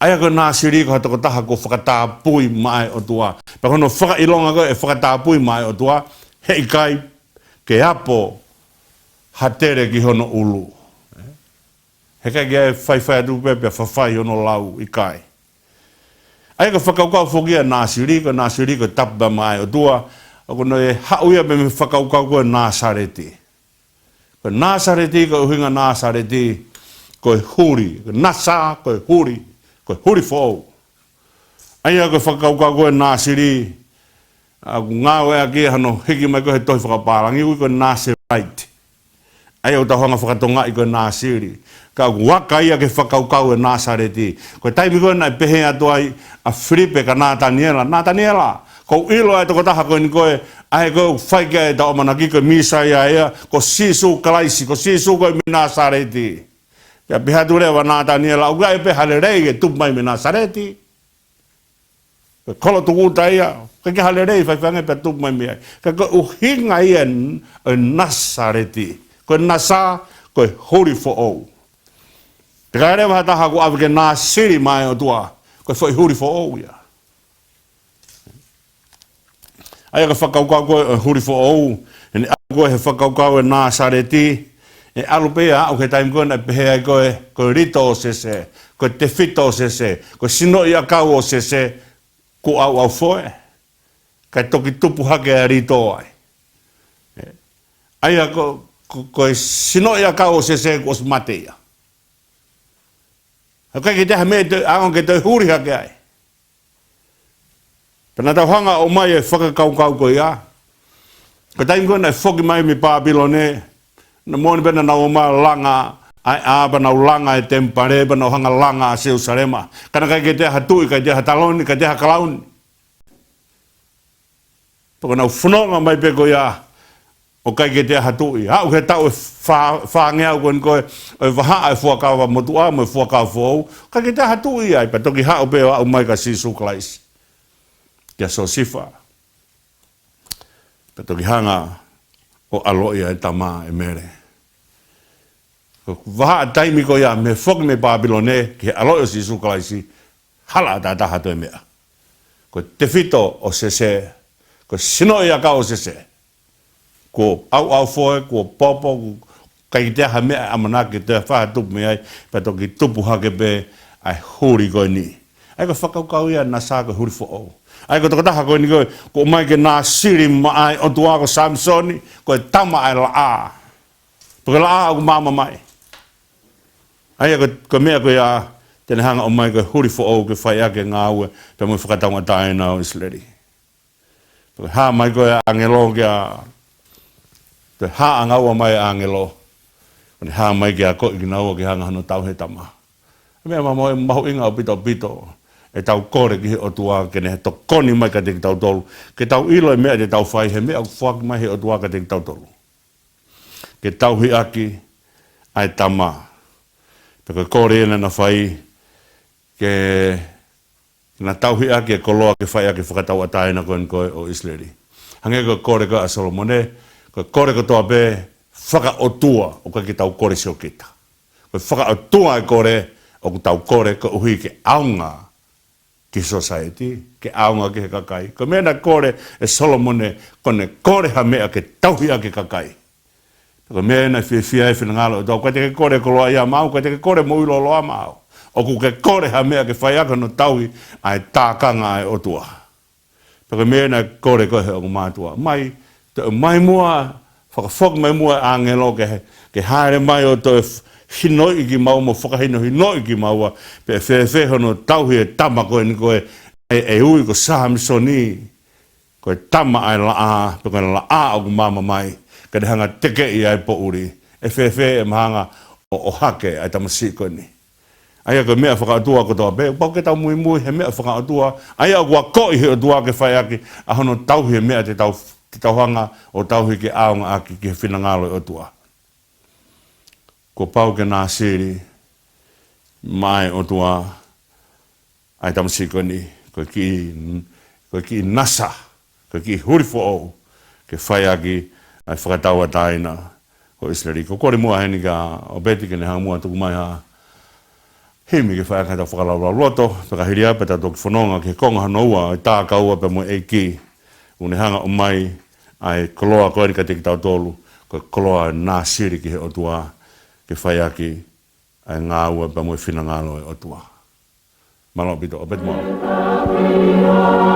ʻA ia ko e Nāsili ko ha tokotaha kuo fakatapui maʻa e ʻOtua. Pea ko hono fakaʻilonga ko ē ʻe fakatapui maʻa e ʻOtua, heʻikai ke apo ha tele ki hono ʻulu. Heʻikai ke faifai atu pē pea fafai hono lau, ʻikai. ʻA ia ko e fakakaukau foki ʻa e Nāsili, ko e Nāsili ko e tapu maʻa e ʻOtua, ʻoku ne haʻu ia mei he fakakaukau ko e Nāsaleti. Ko e Nāsaleti, ko e ʻuhinga Nāsaleti, ko e huli, ko e nasa, ko e huli, ko e huli foʻou. ʻA ia ko e fakakaukau ko e Nāsili, ʻoku ngāueʻaki hano hiki mai ko ē he tohi fakapālangi, ui ko e Nazirite. ʻA ia ʻoku tau hanga fakatongaʻi ko e Nāsili. Ka ʻoku aka ia ki he fakakaukau ʻo e Nāsaleti. Ko e taimi ko ē naʻe pehē atu ai ʻa Filipe kia Nataniela, Nataniela, kuo u ʻilo ʻa e tokotaha ko eni ko ē, ʻa ē ko ē ʻoku fai ki ai ʻetau ʻamanaki ko e Mīsaia ia, ko Sīsū Kalaisi, ko Sīsū ko ē mei Nāsaleti. Pea pehē atu leva ʻa Nataniela, ʻoku ʻikai pē ha lelei ke tupu mai mei Nāsaleti. Ko e kolo tūkuta ia, ʻikai ke ha lelei faifai ange pea tupu mai mei ai. Ka ko e ʻuhinga ia ʻo e Nāsaleti. Ko e nasa, ko e huli foʻou. Pea ka leva ha taha kuo ʻave ke Nāsili maʻa e ʻOtua, ko e foʻi huli foʻou ia. ʻA ia ko e fakakaukau ko ē ʻo e huli foʻou, ʻene ʻalu ko ē he fakakaukau ʻo e Nāsaleti, ʻe ʻalu pē ia ʻo aʻu ki he taimi ko ē naʻe pehē ai ko e, ko e lito ʻo Sese, ko e tefito ʻo Sese, ko e sinoʻi ʻakau ʻo Sese, kuo ʻauʻaufoe. Kae toki tupu hake ʻa e lito ai. ʻA ia ko, ko, ko e sinoʻi ʻakau ʻo Sese kuo ʻosi mate ia. ʻOku ʻikai ke toe ha meʻa ʻe toe ʻaonga ke toe huli hake ai. Pea naʻa tau hanga ʻo ʻomai e fakakaukau ko ia. Ko e taimi ko ē naʻe foki mai mei Pāpilone, naʻe moʻoni pē naʻa nau ō mai ʻo langa ʻa e ʻā, pea nau langa e temipale, pea nau hanga langa ʻa Selusalema. Ka naʻe ʻikai ke toe ha tuʻi, ʻikai toe ha taloni, ʻikai toe ha kalauni. Pea ko ʻenau fononga mai pē ko ia, ʻoku ʻikai ke toe ha tuʻi. Aʻu ki he taʻu ʻe fā, fāngeau ko eni ko ē ʻo e vahaʻa ʻo e fuakava motuʻa mo e fuakava foʻou, ʻikai ke toe ha tuʻi ai, pea toki haʻu pē ʻo aʻu mai kia Sīsū Kalaisi, kia Siosefa. Pea toki hanga ʻo ʻaloʻi ʻa e tama ʻe Mele. Ko e vahaʻa taimi ko ia mei he foki mei Pāpilone ki he ʻaloʻi ʻo Sīsū Kalaisi, hala ʻatā taha toe meʻa. Ko e tefito ʻo Sese, ko e sinoʻi ʻakau ʻo Sese, kuo ʻauʻaufoe, kuo popo, kuo ʻikai toe ha meʻa ʻe ʻamanaki ke toe fai ha tupu mei ai, pea toki tupu hake pē ʻa e huli ko eni. ʻA ia ko e fakakaukau ia ʻo e nasa, ko e huli foʻou. ʻA ia ko e tokotaha ko eni ko ē kuo ʻomai ke Nāsili maʻa e ʻOtua ko Samisoni, ko e tama ʻa e laʻā. Pea ko e laʻā ʻoku maama mai. ʻA ia ko e, ko e meʻa ko ia te ne hanga ʻo ʻomai ko e huli foʻou ke fai ʻaki e ngāue pea mo e fakatauʻatāina ʻo ʻIsileli. Pea ko e hā mai ko ē ʻa e ʻāngelo kia, ko e hā ʻa e ngāue mai ʻa e ʻāngelo, ko ʻene hā mai ke akoʻi kinaua ke hanga hano tauhi e tama. Meʻa mahuʻinga ʻaupito ʻaupito ʻetau kole ki he ʻOtua ke ne tokoni mai kiate kitautolu, ke tau ʻilo e meʻa te tau fai he meʻa ʻoku foaki mai he ʻOtua kiate kitautolu. Ke tauhi ʻaki ʻa e tama. Pea ko e kole ʻena naʻa na fai ke na tauhi ʻaki e koloa ke fai ʻaki e fakatauʻatāina ko eni ko ē ʻo ʻIsileli. Hangē ko e kole ko ē ʻa Solomone, ko e kole kotoa pē fakaʻotua, ʻoku ʻikai ke tau kole siokita. Ko e fakaʻotua e kole ʻoku tau kole koeʻuhi ke ʻaonga ki he sōsaieti, ke ʻaonga ki he kakai. Ko e meʻa naʻe kole ʻe Solomone, ko ʻene kole ha meʻa ke tauhi ʻaki e kakai. Ko e meʻa naʻe fiefia ai e finangalo ʻo e ʻOtua, ʻoku ʻikai te ke kole koloaʻia maʻau, ʻoku ʻikai te ke kole moʻui lōloa maʻau. ʻOku ke kole ha meʻa ke fai ʻaki hono tauhi ʻa e tākanga ʻa e ʻOtua. Pea ko e meʻa naʻe kole ko ē he ongo mātuʻa. Mai, toe mai muʻa, fakafoki mai muʻa e ʻāngelo ke, ke hāʻele mai ʻo toe f-, hinoiʻi kimaua mo fakahinohinoʻi kimaua, pe ʻe fēfē hono tauhi e tama ko eni ko ē, ʻe, ʻe ui ko Samisoni, ko e tama ʻa e laʻā, pe ko e laʻā ʻoku maama mai, ka ne hanga tekeʻi ʻa e poʻuli, ʻe fēfē ʻema hanga ʻo, ʻohake ʻa e tamasiʻi ko eni. ʻA ia ko e meʻa fakaʻotua kotoa pē, pau ke tau muimui he meʻa fakaʻotua, ʻa ia ʻoku akoʻi he ʻOtua ke fai ʻaki ʻa hono tauhi e meʻa te tau, te tau hanga ʻo tauhi ke ʻaonga ʻaki ki he finangalo ʻo e ʻOtua. Kuo pau ke Nāsili maʻa e ʻOtua ʻa e tamasiʻi ko eni, ko e kiʻi, ko e kiʻi nasa, ko e kiʻi huli foʻou, ke fai ʻaki ʻa e fakatauʻatāina ko ʻIsileli. Ko e kole muʻa heni kia ʻOpeti ke ne hanga muʻa tuku mai ha himi ke fai ʻaki haʻatau fakalaulauloto, pea ka hili ai pea tau toki fononga ki he konga hono ua ʻo e tā kaua pea mo e ʻEiki, ʻoku ne hanga ʻo ʻomai ʻa e koloa ko eni kiate kitautolu, ko e koloa ʻo e nāsili ki he ʻOtua, ke fai ʻaki ʻa e ngāue pea mo e finangalo ʻo e ʻOtua. Mālō ʻaupito, ʻOpeti mo. Mālō ʻaupito mo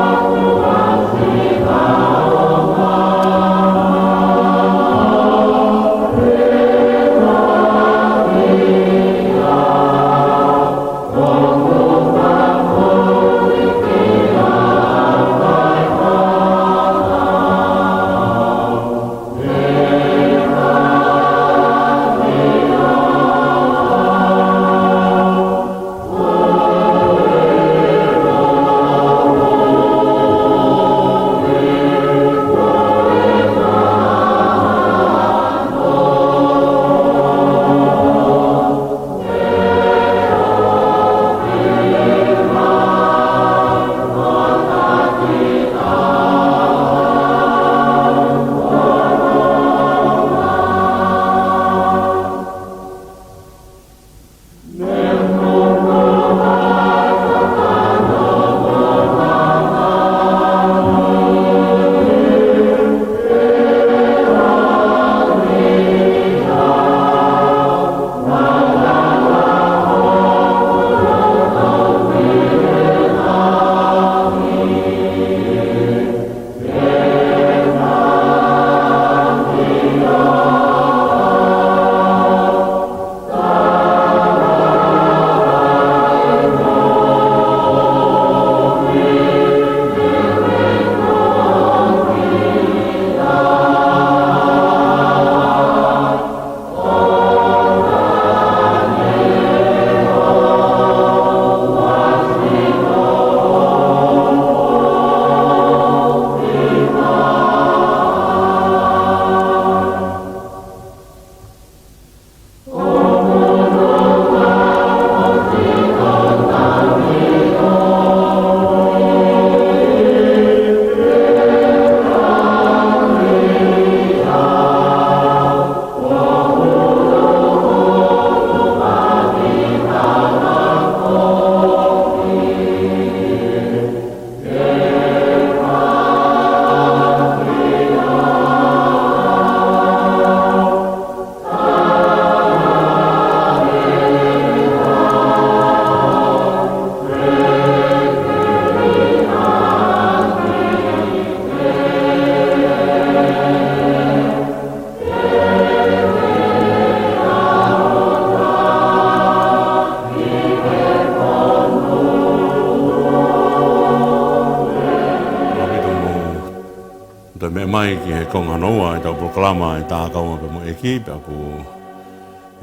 toe meʻa mai ki he konga hono ua ʻetau polokalama ʻa e tā kaua pea mo e ʻEiki, pea ʻoku,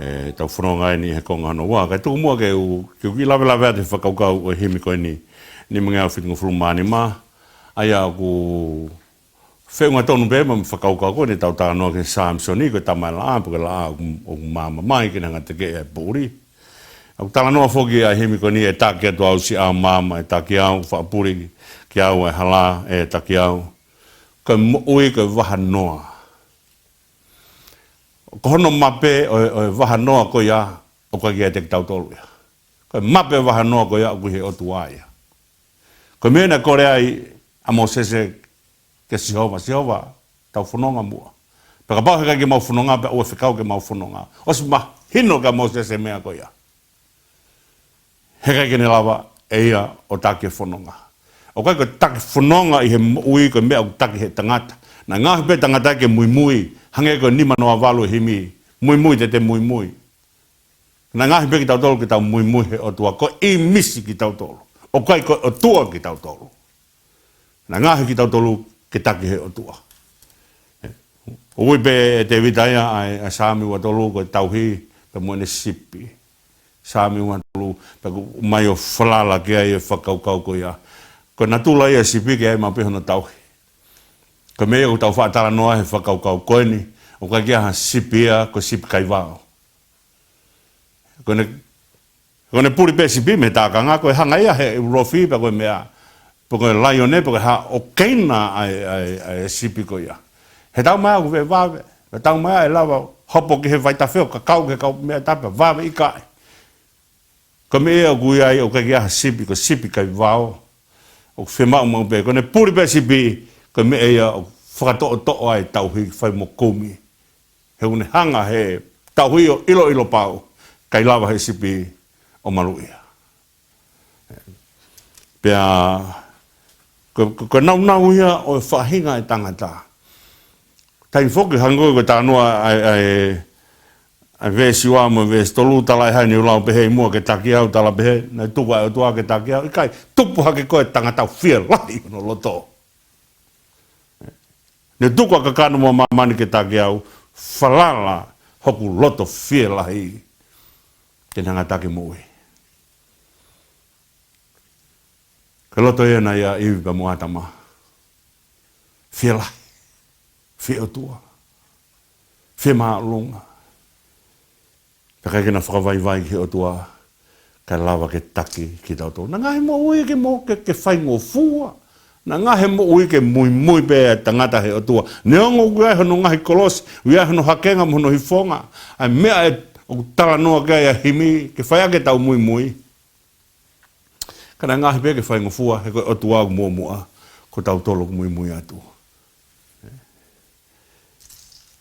ē, tau fononga eni he konga hono ua. Kae tuku muʻa ke u, ke u kiʻi lavelave atu he fakakaukau ʻo e himi ko eni, nimangeau fitungofulu mā nima, ʻa ia ʻoku feʻunga tonu pē mo e fakakaukau ko eni ʻetau talanoa ki he Samisoni, ko e tamaʻelaʻā, pe ko e laʻā ʻoku, ʻoku maama mai ke ne hanga ʻo tekeʻi ʻa e poʻuli. ʻOku talanoa foki ʻa e himi ko eni, ʻe taki atu au siʻa maama, ʻe taki au, fakapuli kiate au ʻa e hala, ʻe taki au. Ko e moʻui ko e vahanoa. Ko hono mape ʻo e, ʻo e vahanoa ko ia, ʻoku ʻikai ke ʻiate kitautolu ia. Ko e mape vahanoa ko ia ʻoku ʻi he ʻOtua ia. Ko e meʻa naʻe kole ai ʻa Mōsese kia Sihova, Sihova, tau fononga muʻa. Pea kapau heʻikai ke mau fononga, pea ʻoua ʻe fekau ke mau fononga. ʻOsi mahino kia Mōsese e meʻa ko ia. Heʻikai ke ne lava ʻe ia ʻo taki e fononga. ʻOku ʻikai ko e taki fononga ʻi he moʻui ko e meʻa ʻoku taki ʻe he tangata. Naʻe ngaohi pē tangata ia ke muimui, hangē ko e nima noa valu e himi, muimui te te muimui. Naʻe ngaohi pē kitautolu ke tau muimui he ʻOtua, ko e ʻīmisi kitautolu. ʻOku ʻikai ko e ʻOtua kitautolu. Naʻe ngaohi kitautolu ke taki he ʻOtua. ʻOku ui pē ʻe Tēvita ia ʻa e, ʻa e Saame ua tolu ko e tauhi pea mo ʻene sipi. Saame ua tolu, pea ʻoku ʻomai ʻo falala ki ai e fakakaukau ko ia. Ko e natula ia e sipi ke ʻai maʻu pē hono tauhi. Ko e meʻa ia ʻoku tau faʻa talanoa he fakakaukau ko eni, ʻoku ʻikai ke ʻi ai ha sipi ia ko e sipi kaivao. Ko ʻene, ko ʻene puli pē sipi mei he tākanga, ko e hanga ia he ulofi, pe ko e meʻa, pe ko e laione, pe ko e hā ʻo keina ʻa e, ʻa e, ʻa e sipi ko ia. He taumaiā ʻoku vave, he taumaiā ʻe lava hopo ki he vaitafe ʻo kakau ki he kau meʻa tapu, vave ʻikai. Ko e meʻa ia ʻoku ʻi ai ʻoku ʻikai ke ʻi ai ha sipi, ko e sipi ʻikai vao. ʻOku fiemaʻu maʻu pē, ko ʻene puli pē sipi, ko e meʻa ia ʻoku fakatoʻotoʻo ai tauhi, fai mo kumi. He ʻoku ne hanga he tauhi ʻo ʻiloʻilo pau, ʻikai lava he sipi ʻo maluʻi ia. Pea, ko, ko, ko e naunau ia ʻo e faʻahinga ʻo e tangata. Taimi foki hangē ko e talanoa ʻa e, ʻa e, ʻa e veesi ua mo e veesi tolu, talaʻehai naʻa ku lau pehē ʻi muʻa ke taki au, tala pehē, naʻe tuku ʻa e ʻOtua ke taki au, ʻikai, tupu hake koe tangata fielahi hono loto. Naʻe tuku ʻa kakano mo māmani ke taki au, falala hoku loto fielahi. Ke ne hanga ʻo taki moʻui. Ko e loto ia naʻe ʻi ai ʻa ʻIvi pea mo ʻĀtama. Fielahi. Fie ʻOtua. Fie māʻolunga. Pea ʻikai ke na fakavaivai ki he ʻOtua, kae lava ke taki kitautolu. Naʻe ngaahi moʻui ke mo-, ke, ke faingofua. Naʻe ngaahi moʻui ke muimui pē ʻa e tangata he ʻOtua. Neongo ʻoku ʻi ai hono ngaahi kolosi, ʻoku ʻi ai hono hakenga mo hono hifonga. ʻA e meʻa ʻe, ʻoku talanoa ki ai ʻa e himi, ke fai ʻaki ʻetau muimui. Ka naʻe ngaahi pē ke faingofua, he ko e ʻOtua ʻoku muʻomuʻa, ko tautolu ʻoku muimui atu.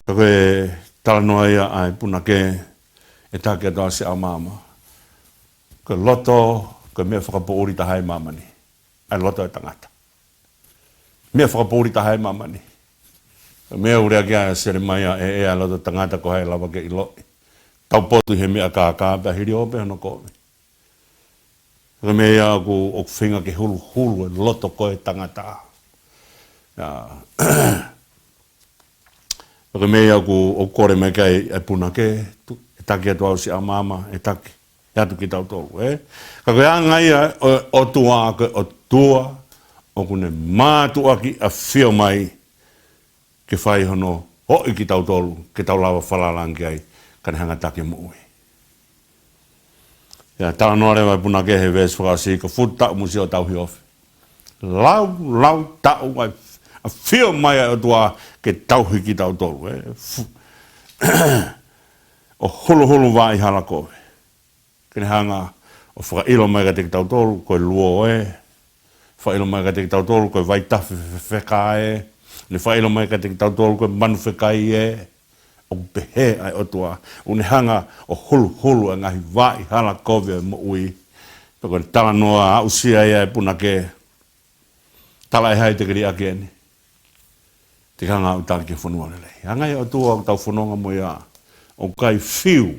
Ka ko e talanoa ia ʻa e punake, ʻe taki atu ʻa e siʻa maama. Ko e loto, ko e meʻa fakapoʻuli taha ʻi māmani. ʻA e loto ʻo e tangata. Meʻa fakapoʻuli taha ʻi māmani. Ko e meʻa ʻoku lea ki ai ʻa Selemaia, ʻe, ʻe ʻa e loto ʻo e tangata ko hai ʻe lava ke ʻiloʻi. Taupotu he meʻa kākā pea hili ʻo pē hono kovi. Ko e meʻa ia ʻoku, ʻoku feinga ke huluhulu e loto ko ē ʻo e tangata. ʻIa. Ko e meʻa ia ʻoku, ʻoku kole mai ki ai ʻa e punake, tu-, ʻe taki atu ʻa e siʻa maama, ʻe taki atu kitautolu, ē? Ka ko e anga ia ʻo, ʻOtua, ko e ʻOtua, ʻoku ne mātuʻaki ʻafio mai, ke fai hono hoʻi kitautolu, ke tau lava falala ange ki ai, ka ne hanga ʻo taki moʻui. ʻIa, talanoa leva ʻa e punake he veesi fakaʻosi, ko e fuʻu taʻu mo siʻo tauhi ofi. Lau, lau taʻu ai, ʻafio mai ʻa e ʻOtua ke tauhi kitautolu, ē. Fu-, ʻo huluhulu vaʻa ʻi hala kovi. Ke ne hanga ʻo fakaʻilo mai kiate kitautolu, ko e luo ē. Fakaʻilo mai kiate kitautolu, ko e vaitafe fefeka ē. Ne fakaʻilo mai kiate kitautolu, ko e manu fekai ē. ʻOku pehē ʻa e ʻOtua. ʻOku ne hanga ʻo huluhulu ʻa e ngaahi vaʻa ʻi hala kovi ʻo e moʻui. Pea ko e talanoa aʻusia ia ʻa e punake. Talaʻehai te ke liʻaki eni. Te ke hanga ʻo taki ki he fonua lelei. Hangē ʻa e ʻOtua ʻoku tau fononga mo ia. ʻOku ʻikai fiu.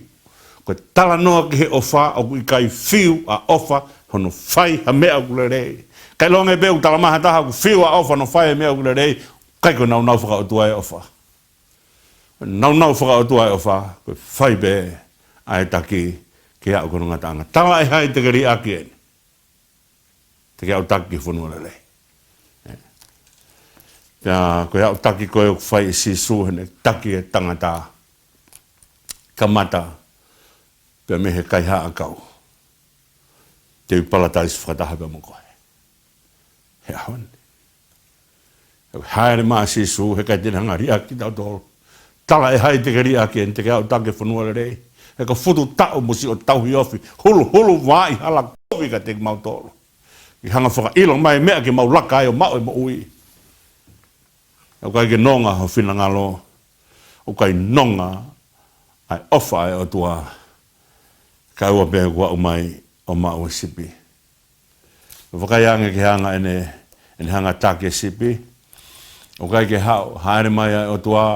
Ko e talanoa ki he ʻofa, ʻoku ʻikai fiu ʻa e ʻofa, hono fai ha meʻa ʻoku lelei. ʻIkai lōnge pē ʻoku tala mai ha taha ʻoku fiu ʻa e ʻofa, hono fai ha meʻa ʻoku lelei, ʻikai ko e naunau fakaʻotua ʻo e ʻofa. Naunau fakaʻotua ʻo e ʻofa, ko e fai pē ʻa e taki, ke aʻu ki hono ngataʻanga. Talaʻehai te ke liʻaki eni. Te ke aʻu ʻo taki ki he fonua lelei. Ē. Pea ko e aʻu ʻo taki ko ē ʻoku fai ʻe Sīsū heʻene taki e tangata. Kamata, pea mei he kaihaʻa ʻakau. Te u ʻi Palataisi fakataha pea mo koe. He ʻaho ni. ʻOku hāʻele mai ʻa Sīsū, heʻikai te ne hanga ʻo liʻaki kitautolu. Talaʻehai te ke liʻaki eni, te ke aʻu ʻo taki ki he fonua lelei. He ko e fuʻu taʻu mo siʻo tauhi ofi, huluhulu vaʻa ʻi hala kovi kiate kimautolu. Ke hanga ʻo fakaʻilo mai e meʻa ke mau laka ai ʻo maʻu e moʻui. ʻOku ʻikai ke nonga ho finangalo, ʻoku ʻikai nonga ʻa e ʻofa ʻa e ʻOtua, kae ʻoua pē kuo aʻu mai ʻo maʻu e sipi. Vakai ange ki he anga ʻene, ʻene hanga ʻo taki e sipi. ʻOku ʻikai ke haʻu, hāʻele mai ʻa e ʻOtua,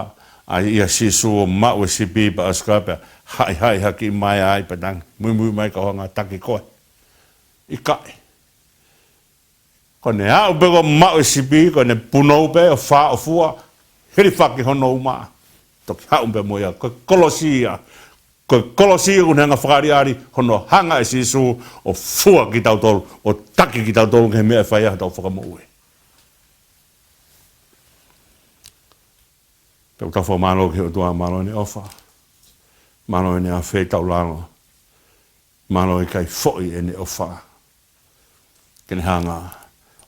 ʻa ia Sīsū ʻo maʻu e sipi pea ʻosi ko ia pea haʻihaʻi hake mai ai pea tangi. Muimui mai kau hanga ʻo taki koe. ʻIkai. Ko ʻene aʻu pē ko ē ʻo maʻu e sipi, ko ʻene punou pē ʻo fāʻofua, hilifaki hono uma. Toki haʻu pē mo ia, ko e kolosi ia. Ko e kolosi ʻoku ne hanga ʻo fakaʻaliʻali, hono hanga ʻe Sīsū ʻo fua kitautolu, ʻo taki kitautolu ki he meʻa ʻe fai ai hotau fakamoʻui. Pea ʻoku tau fakamālō ki he ʻOtua, mālō ʻene ʻofa. Mālō ʻene ʻafeitaulalo. Mālō ʻikai foʻi ʻene ʻofa. Ke ne hanga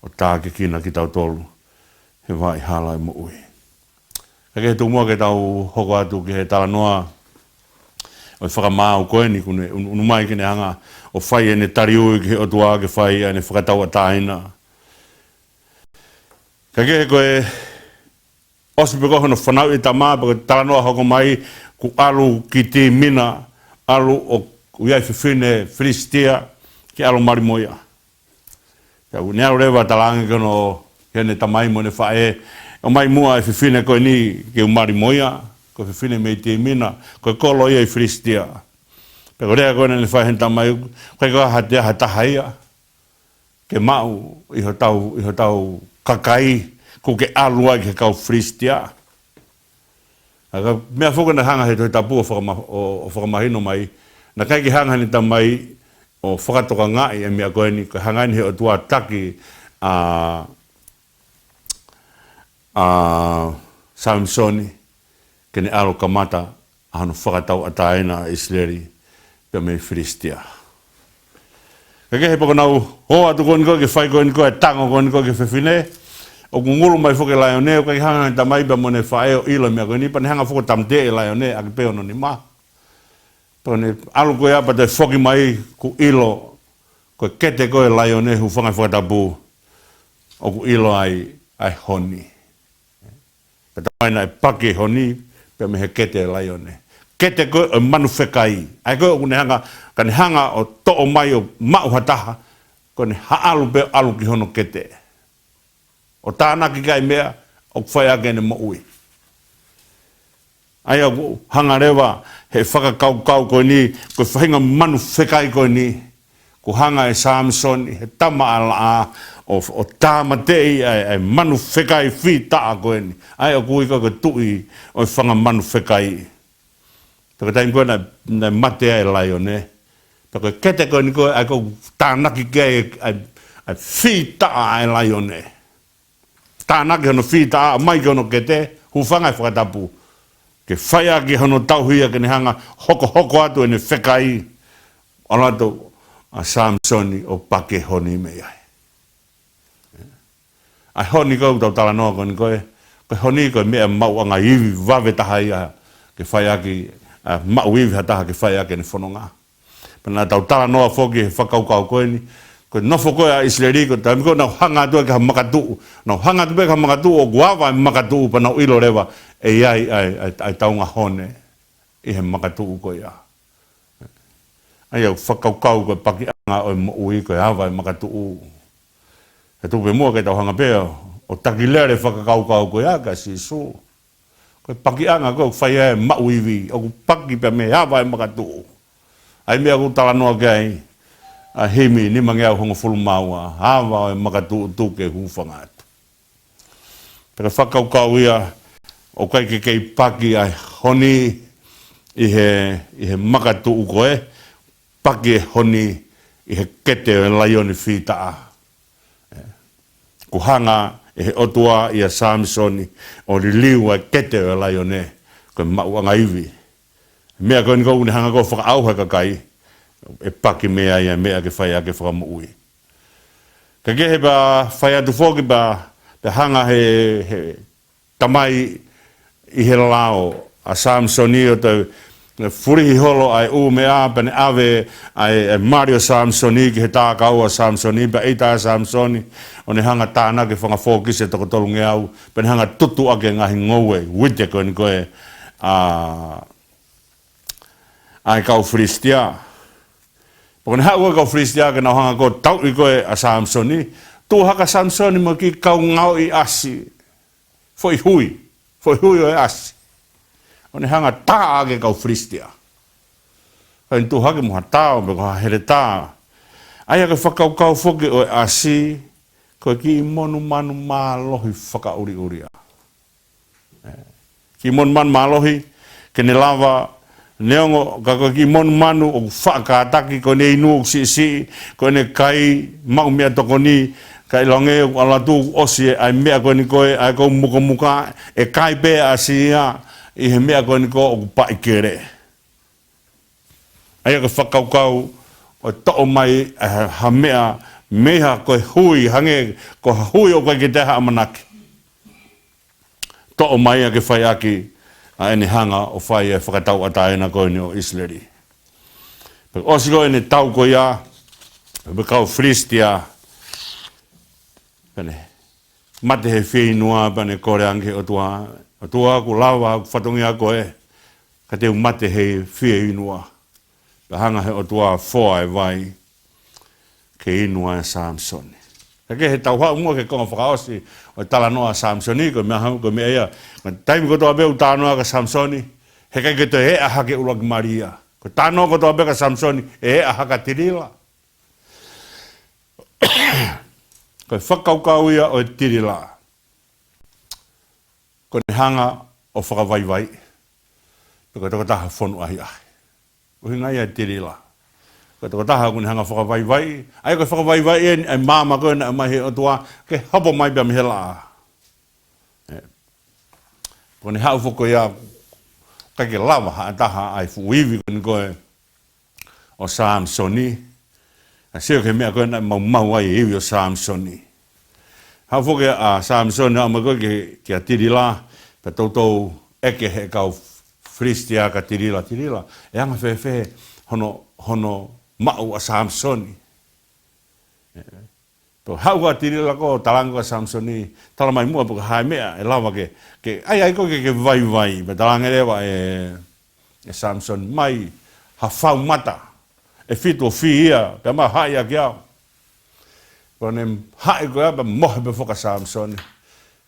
ʻo tākiekina kitautolu he vaʻa ʻi hala ʻo e moʻui. Ka ke tuku muʻa ke tau hoko atu ki he talanoa ʻo e fakamaau ko eni kuo ne unu, unu mai ke ne hanga ʻo fai ʻene taliui ki he ʻOtua ke fai ʻene fakatauʻatāina. Ka ke he ko e ʻosi pē ko hono fanauʻi e tama, pea ko e talanoa hoko mai kuo ʻalu ki Tīmina, ʻalu ʻo ʻi ai e fefine Filisitia ke ʻalu mali mo ia. Pea ʻoku ne ʻalu leva talaange ki hono, ki heʻene tamai mo ʻene faʻē, ʻomai muʻa e fefine ko eni ke u mali mo ia, ko e fefine mei Tīmina, ko e kolo ia ʻi Filisitia. Pea ko e lea ko ē naʻa ne fai heʻene tamai, ko e ka ha te aha taha ia ke maʻu ʻi hotau, ʻi hotau kakai, kuo ke ʻalu ai ki he kau Filisitia. ʻA ka meʻa foki naʻe hanga he Tohi Tapu ʻo fakama-, ʻo, ʻo fakamahino mai, naʻe ʻikai ke hanga heʻene tamai ʻo fakatokangaʻi e meʻa ko eni, ko e hanga eni he ʻOtua ʻo taki ʻa, ʻa Samisoni ke ne ʻalu kamata ʻa hono fakatauʻatāina ʻa ʻIsileli pea mei Filisitia. Ka ke he pea ko ʻenau ō atu ko eni ko ē ke fai ko eni ko ē e tango ko eni ko ē ki he fefine, ʻoku ngulu mai foki e laione, ʻoku ʻikai hanga heʻene tamai pea mo ʻene faʻē ʻo ʻilo e meʻa ko eni, pea ne hanga foki ʻo tāmateʻi e laione ʻaki pē hono nima. Pea ne ʻalu ko ia pea toe foki mai kuo ʻilo ko e kete ko ē e laione, hūfanga he fakatapu, ʻoku ʻilo ai ʻa e honi. Pea talamai naʻe paki e honi pea mei he kete e laione. Kete ko ē ʻo e manu fekai. ʻA ia ko ē ʻoku ne hanga, ka ne hanga ʻo toʻo mai ʻo maʻu ha taha, ko ʻene haʻalu pē ʻo ʻalu ki hono kete ʻo tānaki ki ai e meʻa ʻoku fai ʻaki ʻene moʻui. ʻA ia ʻoku hanga leva he fakakaukau ko eni, ko e faʻahinga manu fekai ko eni, kuo hanga ʻe Samisoni, he tama ʻa e laʻā, ʻo, ʻo tāmateʻi ʻa e, ʻa e manu fekai fītaʻa ko eni. ʻA ia ʻoku ui ko ē ko e tuʻi ʻo e fanga manu fekai. Pea ko e taimi ko ē naʻe, naʻe mate ai e laione, pea ko e kete ko eni ko ē, ʻa ia ʻoku tānaki ki ai ʻa e, ʻa e fītaʻa ʻa e laione. Tānaki hono fītaʻa mai ki hono kete, hūfanga he fakatapu, ke fai ʻaki hono tauhi ia ke ne hanga hokohoko atu ʻene fekai. ʻAlu atu ʻa Samisoni ʻo paki e honi mei ai. ʻA e honi ko ē ʻoku tau talanoa ko eni ko ē, ko e honi ko e meʻa maʻuʻanga ivi vave taha ia ke fai ʻaki, ʻa, maʻu ivi ha taha ke fai ʻaki ʻene fononga. Pea naʻa tau talanoa foki he fakakaukau ko eni, ko e nofo ko ē ʻa ʻIsileli, ko e taimi ko ē naʻa nau hanga atu ai ki ha makatuʻu, naʻa nau hanga atu pē ki ha makatuʻu ʻoku ava e makatuʻu pea nau ʻilo leva ʻe ʻi ai ʻa e, ʻa e, ʻa e taunga hone ʻi he makatuʻu ko ia. ʻA ia ʻoku fakakaukau ko e pakiʻanga ʻo e moʻui ko e ava e makatuʻu. He tuku pē muʻa ke tau hanga pē ʻo taki lele e fakakaukau ko ia kia Sīsū. Ko e pakiʻanga ko ē ʻoku fai ai e maʻu ivi, ʻoku paki pea mei he ava e makatuʻu. ʻA ia meʻa ʻoku talanoa ki ai ʻa e himi nimangeau hongofulu mā ua, ava ʻo e makatuʻu tuku ke hūfanga atu. Pea ko e fakakaukau ia, ʻoku ʻikai ke kei paki ʻa e honi ʻi he, ʻi he makatuʻu ko ē, paki e honi ʻi he kete ʻo e laione fītaʻa. Kuo hanga ʻe he ʻOtua ʻia Samisoni ʻo liliu ʻa e kete ʻo e laione, ko e maʻuʻanga ivi. Meʻa ko eni ko ē ʻoku ne hanga ko ē ʻo fakaʻauha e kakai, ʻe paki mei ai ʻa e meʻa ke fai ʻaki e fakamoʻui. Ka ke he pea fai atu foki pea, pea hanga he, he tamai ʻi he lao ʻa Samisoni ʻo toe fulihi holo ʻa e ʻū meʻa, pea ne ʻave ʻa e, ʻa e mali ʻo Samisoni ki he tākau ʻa Samisoni, pea ʻita ʻa Samisoni ʻo ne hanga tānaki e fanga fōkisi ʻe toko tolungeau, pea ne hanga tutu ʻaki e ngaahi ngoue, uite ko eni ko ē ʻa, ʻa e kau Filisitia. Pea ko ʻene haʻu ko ē e kau Filisitia ke nau hanga ko ē ʻo tauʻi ko ē ʻa Samisoni, tuʻu hake ʻa Samisoni mo e kiʻi kau ngaoʻi ʻasi, foʻi hui, foʻi hui ʻo e ʻasi, ʻo ne hanga ʻo tā ʻaki e kau Filisitia. Kae tuʻu hake mo ha tao, pe ko ha heletā. ʻA ia ko e fakakaukau foki ʻo e ʻasi, ko e kiʻi monumanu mālohi fakaʻuliʻulia. Kiʻi monumanu mālohi, ke ne lava, neongo ka ko e kiʻi monumanu ʻoku faʻa kātaki, ko ʻene inu ʻoku siʻisiʻi, ko ʻene kai maʻu meʻatokoni, ka ʻilonga ʻoku ʻalu atu ʻoku ʻosi ʻa e meʻa ko eni ko ē, ʻa e kau mukamuka, ʻe kai pē ʻa e ʻasi ia ʻi he meʻa ko eni ko ē ʻoku paʻi kele. ʻA ia ko e fakakaukau ʻo e toʻo mai ʻa e ha, ha meʻa mei ha ko e hui, hangē ko ha hui ʻoku ʻikai ke toe ʻi ai ha ʻamanaki. toʻo mai ia ke fai ʻaki ʻa ʻene hanga ʻo fai e fakatauʻatāina ko eni ʻo ʻIsileli. Pea ʻosi ko ʻene tau ko ia, pea kau Filisitia, pea ne mate he fieinua, pea ne kole ange ki he ʻOtua, ʻOtua, kuo lava hoku fatongia ko ē, ka te u mate he fieinua. Pea hanga he ʻOtua ʻo foa e vai ke inu ai ʻa Samisoni. Ka ke he tau haʻu muʻa ki he konga fakaʻosi ʻo e talanoa ʻa Samisoni, ko e meʻa ha-, ko e meʻa ia. Ko e taimi kotoa pē ʻoku talanoa kia Samisoni, heʻikai ke toe eʻa hake ʻuluaki mali ia. Ko e talanoa kotoa pē kia Samisoni, ʻe eʻa hake ʻa Tilila. Ko e fakakaukau ia ʻo e Tilila. Ko ʻene hanga ʻo fakavaivaiʻi. Pea ko e tokotaha fonu ʻahiʻahi. ʻUhinga ia ʻa Tilila. Ko e tokotaha ʻoku ne hanga ʻo fakavaivaiʻi. ʻA ia ko e fakavaivaiʻi eni, ʻa e maama ko ē naʻe ʻomai he ʻOtua, ke hopo mai pea mei he laʻā. ʻE. Ko ʻene haʻu foki ia, ʻikai ke lava ha taha ʻa e fuʻu ivi ko eni ko ē ʻo Samisoni. ʻA, sio ki he meʻa ko ē naʻe maumau ai e ivi ʻo Samisoni. Haʻu foki ʻa Samisoni, haʻu mai ko ē ki, kia Tilila, pea toutou ʻeke he kau Filisitia kia Tilila, Tilila, ʻe anga fēfē hono, hono maʻu ʻa Samisoni. ʻE, pea haʻu ʻa Tilila ko ē ʻo talaange kia Samisoni, tala mai muʻa pe ko e hā e meʻa ʻe lava ke, ke, ʻai, ʻai ko ē ke, ke vaivai, pea talaange leva ʻe, ʻe Samisoni, ʻomai ha fau mata ʻe fitu ʻo fī ia, pea mo haʻi ʻaki au. Ko ʻene haʻi ko ia pea mohe pē foki ʻa Samisoni.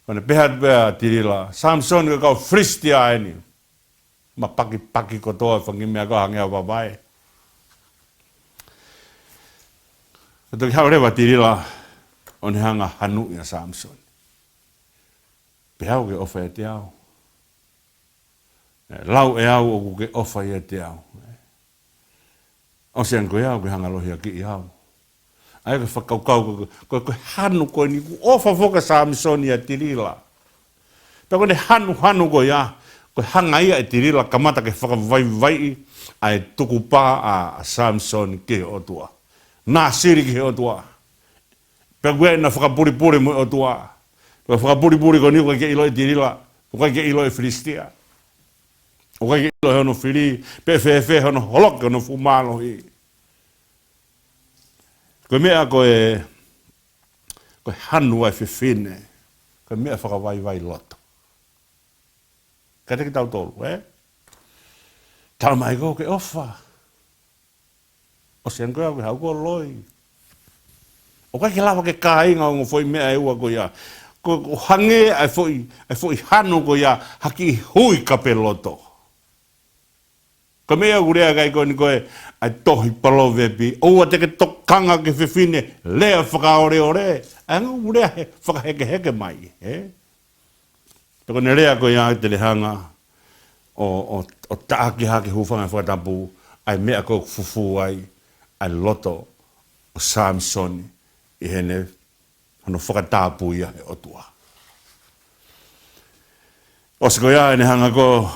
Ko ʻene pehē atu pē ʻa Tilila, Samisoni, ko e kau Filisitia eni. Mapakipaki kotoa e fanga kiʻi meʻa ko ē hangē ha vavae. Pea toki haʻu leva ʻa Tilila ʻo ne hanga ʻo hanuʻi ʻa Samisoni. Pehē au ke ʻofa ʻiate au. ʻE, lau ʻe au ʻoku ke ʻofa ʻiate au. ʻOsi ange ko ia ʻoku ke hanga ʻo lohiakiʻi au. ʻA ia ko e fakakaukau ko, ko, ko e hanu ko eni, kuo ʻofa foki ʻa Samisoni ʻia Tilila. Pea ko ʻene hanuhanu ko ia, ko e hanga ia ʻe Tilila ʻo kamata ke fakavaivaiʻi ʻa e tukupā ʻa, ʻa Samisoni ki he ʻOtua. Nāsili ki he ʻOtua. Pea ko ʻene fakapulipuli mo e ʻOtua. Ko e fakapulipuli ko eni ʻoku ʻikai ke ʻilo ʻe Tilila, ʻoku ʻikai ke ʻilo ʻe Filisitia. ʻOku ʻikai ke ʻilo ʻe hono fili, pe fēfē hono holoki hono fuʻu mālohi. Ko e meʻa ko e, ko e hanu ʻa e fefine, ko e meʻa fakavaivai loto. Kiate kitautolu, ē? Tala mai ko ē ʻoku ke ʻofa. ʻOsi ange ko ia ʻoku ke haʻu ʻo loi. ʻOku ʻikai ke lava ke kāinga ʻa e ongo foʻi meʻa ʻe ua ko ia. Ko, ko e hangē ʻa e foʻi, ʻa e foʻi hanu ko ia, ha kiʻi hui kape loto. Ko e meʻa ʻoku lea ki ai ko eni ko ē ʻa e tohi Palōvepi, ʻoua te ke tokanga ki he fefine lea fakaoleole. ʻA ia ʻoku lea he, fakahekeheke mai, ē? Pea ko ʻene lea ko ia te ne hanga ʻo, ʻo, ʻo taʻaki hake, hūfanga he fakatapu, ʻa e meʻa ko ē ʻoku fufū ai ʻa e loto ʻo Samisoni ʻi heʻene, hono fakatapui ia he ʻOtua. ʻOsi ko ia ʻene hanga ko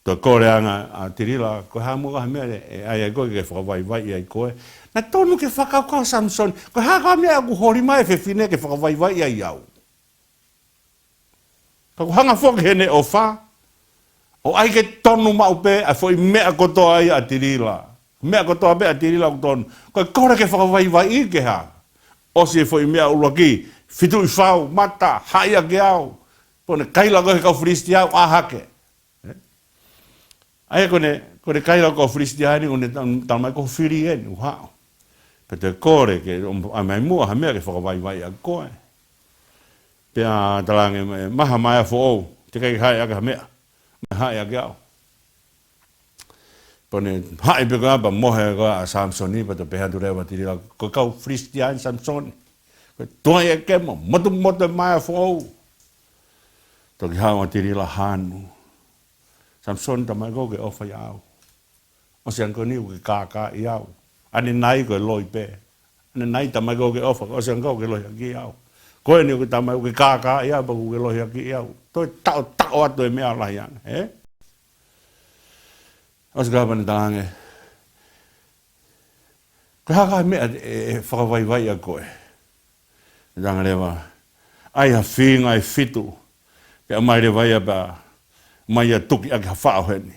ē ʻo kole ange ʻa Tilila, ko e hā muʻa ha meʻa ʻe, ʻe ʻai ai koe ke fakavaivaiʻi ai koe. Naʻe tonu ke fakakaukau ʻa Samisoni, ko e hā ha meʻa ʻoku holi mai e fefine ke fakavaivaiʻi ai au. Ka ʻoku hanga foki heʻene ʻofa ʻo ʻai ke tonu maʻu pē ʻa e foʻi meʻa kotoa ia ʻa Tilila. Meʻa kotoa pē ʻa Tilila ʻoku tonu. Ko e kole ke fakavaivaiʻi ke hā? ʻOsi e foʻi meʻa ʻuluaki, fitu ʻi fau, mata, haʻi ʻaki au. Pea ne kaila ko ē he kau Filisitia ʻo ʻā hake. Ē? ʻA ia ko ʻene, ko ʻene kaila ko ē Filisitia eni, ʻo ne ta-, tala mai ko e fili eni, ʻoku haʻu. Pea toe kole ke, ʻomai muʻa ha meʻa ke fakavaivaiʻi ʻaki koe. Pea talaange mai, ʻomai ha maea foʻou, teʻeki ai ke haʻi ʻaki ha meʻa, mo haʻi ʻaki au. Pea ne haʻi pē ko ia pea mohe ko ia ʻa Samisoni, pea toe pehē atu leva ʻa Tilila, ko e kau Filisitia eni Samisoni. Ko e tuai e kemo, motumotu e maea foʻou. Toki haʻu ʻa Tilila ʻo hanu. Samisoni, tala mai ko ē ʻoku ke ʻofa ʻia au. ʻOsi ange ko eni ʻoku ke kākaaʻi au. ʻAnenai ko e loi pē. ʻAnenai, tala mai ko ē ʻoku ke ʻofa, ʻosi ange ko ē ʻoku ke lohiakiʻi au. Ko eni ʻoku ke tala mai ʻoku ke kākaaʻi au, pea ʻoku ke lohiakiʻi au. Toe taʻotaʻo atu e meʻa lahi ange, ē? ʻOsi ko ia pea ne talaange, ko e hā ha meʻa ʻe, ʻe fakavaivaiʻi ai koe? Ne talaange leva, ʻai ha fīnga ʻe fitu, Pea ʻomai leva ia pea ʻomai ia tuki ʻaki ha faʻo heni.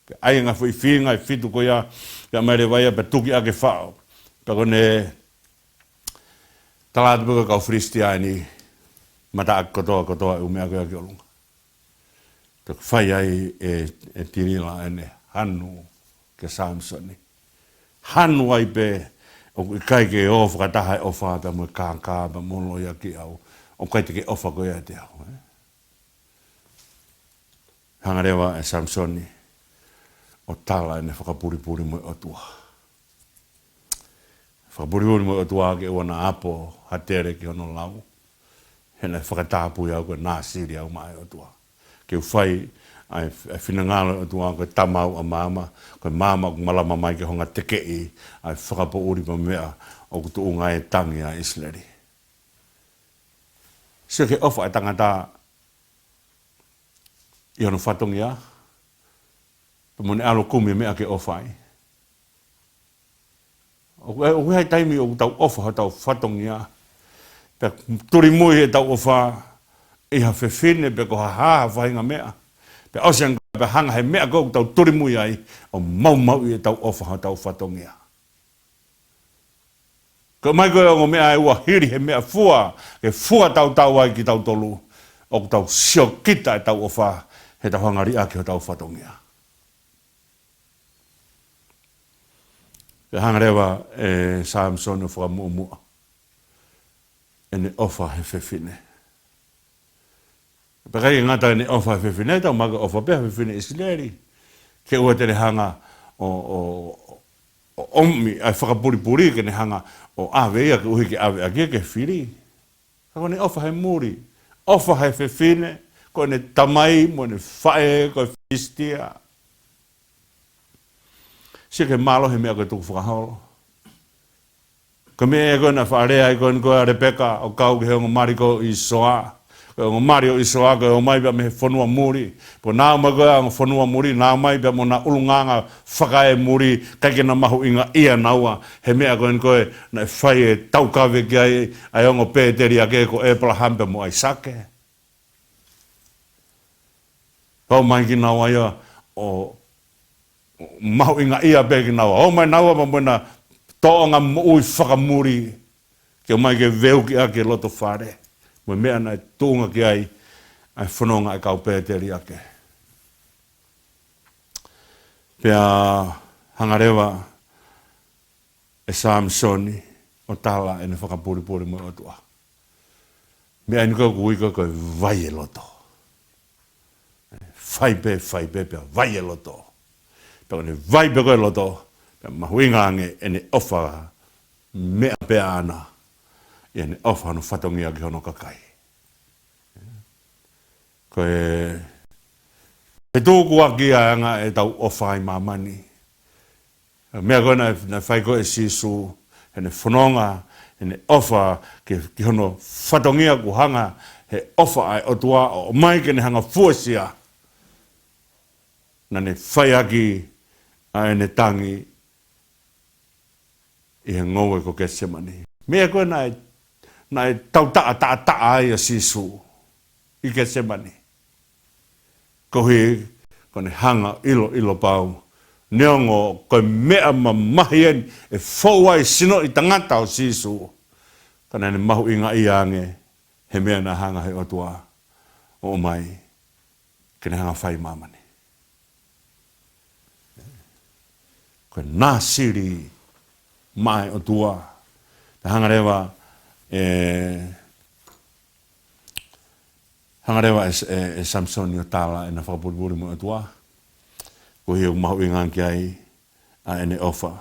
Pea ʻai e ngaahi foʻi fiinga ʻe fitu ko ia, pea ʻomai leva ia pea tuki ʻaki e faʻo. Pea ko ʻene tala atu pē ko e kau Filisitia eni, mata ʻaki kotoa kotoa e ʻū meʻa ko ia ki ʻolunga. Toki fai ai ʻe, ʻe Tilila ʻene hanu kia Samisoni. Hanu ai pē, ʻoku ʻikai ke ō fakataha e ʻofa pea mo e kākā pea mo e loia kiate au. ʻOku ʻikai te ke ʻofa koe ʻiate au, ē? Hanga leva ʻe Samisoni ʻo tala ʻene fakapulipuli mo e ʻOtua. Fakapulipuli mo e ʻOtua ke ʻoua naʻa ʻapo ha tele ki hono lau. He naʻe fakatapui au, ko e Nāsili au maʻa e ʻOtua. Ke u fai ʻa e, ʻa e finangalo ʻo e ʻOtua, ko e tama au ʻa maama, ko e maama ʻoku malama mai ke hanga ʻo tekeʻi ʻa e fakapoʻuli pea mo e meʻa ʻoku tuʻunga ai e tangi ʻa ʻIsileli. Sio ki he ʻofa ʻa e tangata ʻi hono fatongia, pea mo ʻene ʻalu ʻo kumi e meʻa ke ʻofa ai. ʻOku, ʻoku ʻi ai e taimi ʻoku tau ʻofa hotau fatongia, pea tulimui ʻetau ʻofa ʻi ha fefine pe ko ha hā ha faʻahinga meʻa. Pea ʻosi ange pea hanga he meʻa ko ē ʻoku tau tulimui ai ʻo maumauʻi ʻetau ʻofa hotau fatongia. Ko e ʻomai ko ē ongo meʻa ʻe ua hili he meʻafua, ke fua tautau ai kitautolu, ʻoku tau siokita ʻetau ʻofa, he tau hanga ʻo liʻaki hotau fatongia. Pea hanga leva ʻe Samisoni ʻo fakamuʻomuʻa ʻene ʻofa he fefine. Pea ʻikai ke ngata ʻene ʻofa he fefine, tau maʻu ke ʻofa pē he fefine ʻIsileli. Ke ʻoua te ne hanga ʻo, ʻo, ʻo ʻomi ʻa e fakapulipuli ke ne hanga ʻo ʻave ia ke ʻuhi ke ʻave ʻaki ia ki he fili. Ka ko ʻene ʻofa he muli. ʻOfa he fefine, ko ʻene tamai mo ʻene faʻē ko e Filisitia. Sio ki he mālohi e meʻa ko e tukufakaholo. Ko e meʻa ko ē naʻe faʻa lea ai ko eni ko ē ʻa Lepeka ʻo kau ki he ongo mali ko ē ʻo ʻĪsoa. Ko e ongo mali ʻo ʻĪsoa ko e ō mai pea mei he fonua muli. Pea nau ō mai ko ē ʻa e ongo fonua muli, nau ō mai pea mo ʻena ʻulungaanga fakaemuli, ʻikai ke na mahuʻingaʻia naua he meʻa ko eni ko ē naʻe fai e taukave ki ai ʻa e ongo pēteliake ko ʻĒpalahame pea mo ʻAisake. Pea ō mai kinaua ia ʻo, ʻo mahuʻingaʻia pē kinaua. Ō mai naua pea mo ʻena tōʻonga moʻui fakamuli, ke ō mai ke veuki ʻaki e loto fale mo e meʻa naʻe tuʻunga ki ai ʻa e fononga ʻa e kau pēteliake. Pea hanga leva ʻe Samisoni ʻo tala ʻene fakapulipuli mo e ʻOtua. Meʻa eni ko ē ʻoku ui ko ē ko e vai e loto. Fai pē, fai pē, pea vai e loto. Pea ko ʻene vai pē ko ē e loto, pea mahuʻinga ange ʻene ʻofa, meʻa pē ʻaʻana, ʻi heʻene ʻofa hono fatongia ki hono kakai. Ko e, ko e tukuakiʻanga ʻetau ʻofa ʻi māmani. Meʻa ko ē naʻe, naʻe fai ko ē ʻe Sīsū, heʻene fononga, heʻene ʻofa ki, ki hono fatongia, kuo hanga he ʻofa ʻa e ʻOtua ʻo ʻomai ke ne hanga ʻo fuesia. Naʻa ne fai ʻaki ʻa ʻene tangi ʻi he ngoue ko Ketisemani. Meʻa ko ē naʻe, naʻe tautaʻa, taʻataʻa ai ʻa Sīsū ʻi Ketisemani. Koeʻuhi ko ʻene hanga ʻo ʻiloʻilo pau, neongo ko e meʻa mamahi eni ʻe fou ai e sino ʻo e tangata ʻo Sīsū, ka naʻa ne mahuʻingaʻia ange he meʻa naʻe hanga he ʻOtua ʻo ʻomai ke ne hanga ʻo fai ʻi māmani. Ko e Nāsili maʻa e ʻOtua. Pea hanga leva ʻe, hanga leva ʻe, ʻe, ʻe Samisoni ʻo tala ʻena fakapulipuli mo e ʻOtua, koeʻuhi ʻoku mahuʻinga ange ki ai ʻa ʻene ʻofa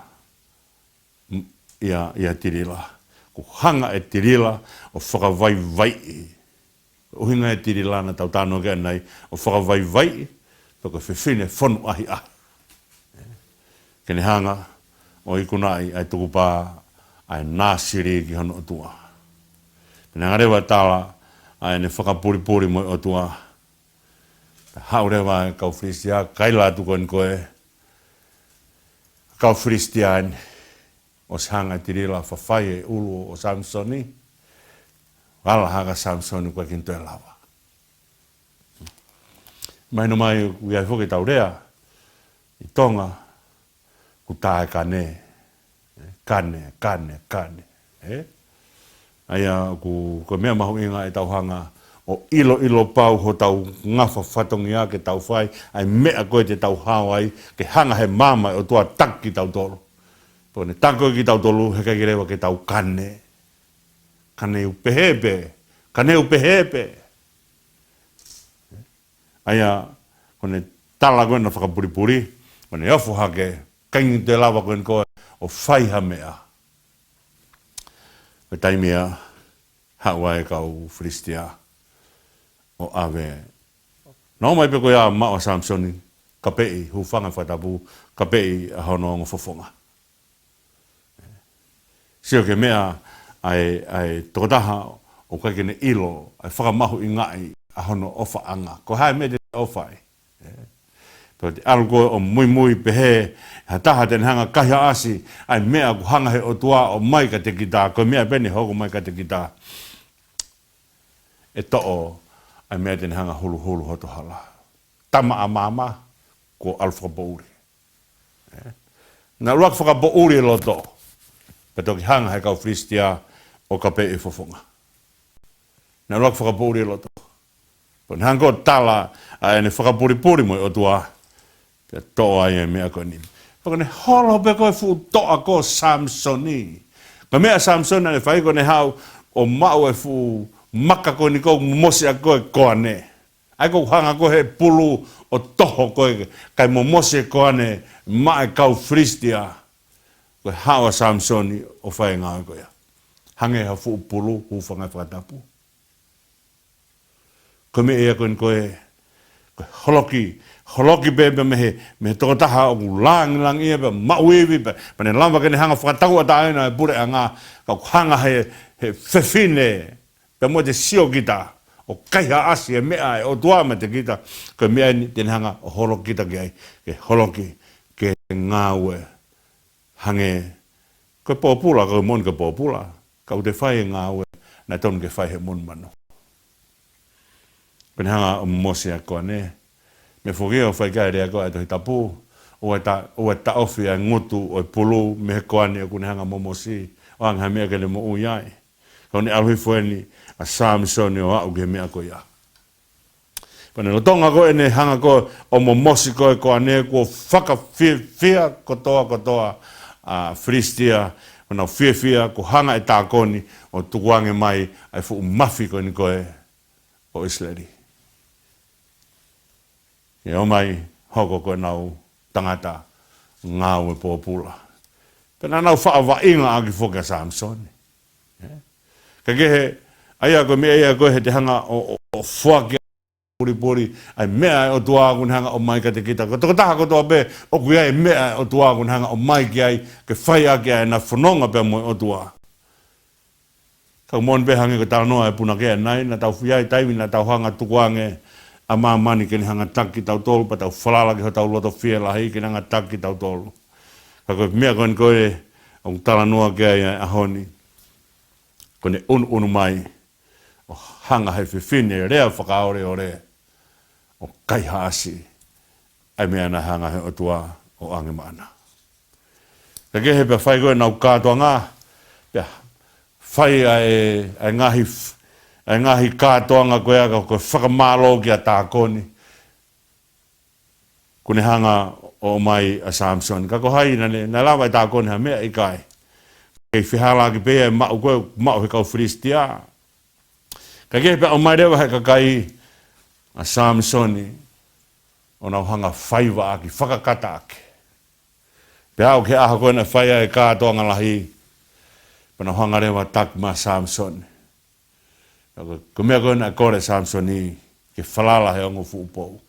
ʻia, ʻia Tilila. Kuo hanga ʻe Tilila ʻo fakavaivaiʻi. ʻUhinga ʻe Tilila naʻa tau talanoa ki ai ʻanenai, ʻo fakavaivaiʻi, pea ko e fefine fonu ʻahiʻahi. Ke ne hanga ʻo ikunaʻi ʻa e tukupā ʻa e Nāsili ki hono ʻOtua. Pea ne hanga leva ʻo tala ʻa ʻene fakapulipuli mo e ʻOtua. Pea haʻu leva e kau Filisitia, kaila atu ko eni ko ē kau Filisitia eni, ʻosi hanga ʻe Tilila ʻo fafai e ʻulu ʻo Samisoni, ala hake ʻa Samisoni ʻoku ʻikai ke ne toe lava. Mahino mai ʻoku ʻi ai foki ʻetau lea ʻi Tonga, ʻoku tā e kane. Kane, kane, kane. ʻE? ʻA ia ʻoku, ko e meʻa mahuʻinga ʻetau hanga ʻo ʻiloʻilo pau hotau ngafa fatongia ke tau fai ʻa e meʻa ko ē te tau hao ai, ke hanga he maama ʻo e ʻOtua taki kitautolu. Pea ʻoku ne taki kitautolu he ʻikai ke lava ke tau kane. Kane ʻoku pehē pē, kane ʻoku pehē pē. ʻA ia, ko ʻene tala ko ena fakapulipuli, ko ʻene ofo hake, ʻikai te lava ko eni ko ē ʻo fai ha meʻa. Ko e taimi ia, haʻu ai e kau Filisitia ʻo ʻave. Nau ō mai pē ko ia ʻo maʻu ʻa Samisoni, kapeʻi, hūfanga he fakatapu, kapeʻi ʻa hono ongo fofonga. Sio ki he meʻa ʻa e, ʻa e tokotaha ʻoku ʻikai ke ne ʻilo ʻa e fakamahuʻingaʻi ʻa hono ʻofaʻanga. Ko e hā e meʻa te ne ʻofa ai. Pea te ʻalu koe ʻo muimui pehē ha taha te ne hanga kaihaʻasi ʻa e meʻa ʻoku hanga he ʻOtua ʻo ʻomai kiate kita, ko e meʻa pē ʻe hoko mai kiate kita. ʻE toʻo ʻa e meʻa te ne hanga huluhulu hoto hala. Tama ʻa maama, kuo ʻalu fakapoʻuli. ʻE? Naʻe ʻuluaki fakapoʻuli e loto. Pea toki hanga he kau Filisitia ʻo kapeʻi e fofonga. Naʻe ʻuluaki fakapoʻuli e loto. Pea ne hanga ʻo tala ʻa ʻene fakapulipuli mo e ʻOtua. Pea toʻo ai e meʻa ko eni. Pea ko ʻene holo pē ko e fuʻu toʻa ko Samisoni. Ko e meʻa ʻa Samisoni naʻa ne fai ko ʻene haʻu ʻo maʻu e fuʻu maka ko eni ko e momosi ʻa ko e koane. ʻA ia ko e hanga ko ē he pulu ʻo toho ko ē, kae momosi e koane maʻa e kau Filisitia. Ko e haʻu ʻa Samisoni ʻo fai e ngāue ko ia. Hangē ha fuʻu pulu, hūfanga he fakatapu. Ko e meʻa ia ko eni ko e, ko e holoki, holoki pē, pē mei he, mei he tokotaha ʻoku langilangiʻia pē, maʻu ivi pē, pea ne lava ke ne hanga fakatauʻatāina e puleʻanga, ka ʻoku hanga he, he fefine, pea mo te sio kita, ʻo kaihaʻasi e meʻa ʻa e ʻOtua maʻa te kita, ko e meʻa eni te ne hanga ʻo holoki kita ki ai, ke holoki, ke ngāue, hangē, ko e pōpula, ko e moʻoni ko e pōpula, ka ʻoku te fai e ngāue, naʻe tonu ke fai he monumanu. Pea ne hanga ʻo momosi ʻa e koane, meʻa foki ʻoku fai ki ai e lea ko ē ʻa e Tohi Tapu, ʻoua ʻe ta-, ʻoua ʻe taʻofi ʻa e ngutu ʻo e pulu mei he koane ʻoku ne hanga momosi, ʻo ʻoange ha meʻa ke ne moʻui ai. Ka ʻoku ne ʻalu hifo eni ʻa Samisoni ʻo aʻu ki he meʻa ko ia. Pea ne lolotonga ko ē ʻene hanga ko ē ʻo momosi ko ē koane kuo fakafiefia kotoa kotoa ʻa Filisitia, pea nau fiefia kuo hanga ʻe Tākoni ʻo tukuange mai ʻa e fuʻu mafi ko eni ko ē ʻo ʻIsileli. ʻE ō mai hoko ko ʻenau tangata ngāue pōpula. Pea naʻa nau faʻa vaʻinga ʻaki foki ʻa Samisoni. ʻE? Ka kehe, ʻa ia ko e meʻa ia ko ē he te hanga ʻo, ʻo, ʻo foaki pulipuli, ʻa e meʻa ʻa e ʻOtua ʻoku ne hanga ʻo ʻomai kiate kita. Ko e tokotaha kotoa pē, ʻoku ʻi ai e meʻa ʻa e ʻOtua ʻoku ne hanga ʻo ʻomai ki ai, ke fai ʻaki ʻa ʻena fononga pea mo e ʻOtua. Ka ʻoku moʻoni pē hangē ko e talanoa ʻa e punake ʻanenai, naʻa tau fai ai taimi naʻa tau hanga tukuange ʻa māmani ke ne hanga taki kitautolu, pea tau falala ki hotau loto fielahi ke ne hanga taki kitautolu. Ka ko e meʻa ko eni ko ē, ʻoku talanoa ki ai ʻa e ʻaho ni. Ko ʻene ʻunuʻunu mai, ʻo hanga he fefine lea fakaoleole, ʻo kaihaʻasi ʻa e meʻa naʻe hanga he ʻOtua ʻo ʻoange maʻana. Ka kehe pea fai ko ē ʻenau kātoanga, pea fai ʻa e, ʻa e ngaahi f-, ʻa e ngaahi kātoanga ko ia ka ko e fakamālō kia Tākoni. Kuo ne hanga ʻo ʻomai ʻa Samisoni. Ka ko hai naʻa ne, naʻe lava ʻe Tākoni ha meʻa? ʻIkai. Kei fehālaaki pē ia ʻe maʻu ko ē, maʻu he kau Filisitia. Ka kehe pea ʻomai leva he kakai ʻa Samisoni, ʻo nau hanga faiva ʻaki, fakakata ʻaki. Pea aʻu ki he ʻaho ko ē naʻe fai ai e kātoanga lahi, pea nau hanga leva taki maʻa Samisoni. Ka ko e, ko e meʻa ko ē naʻe kole ʻe Samisoni ke falala he ongo fuʻu pou.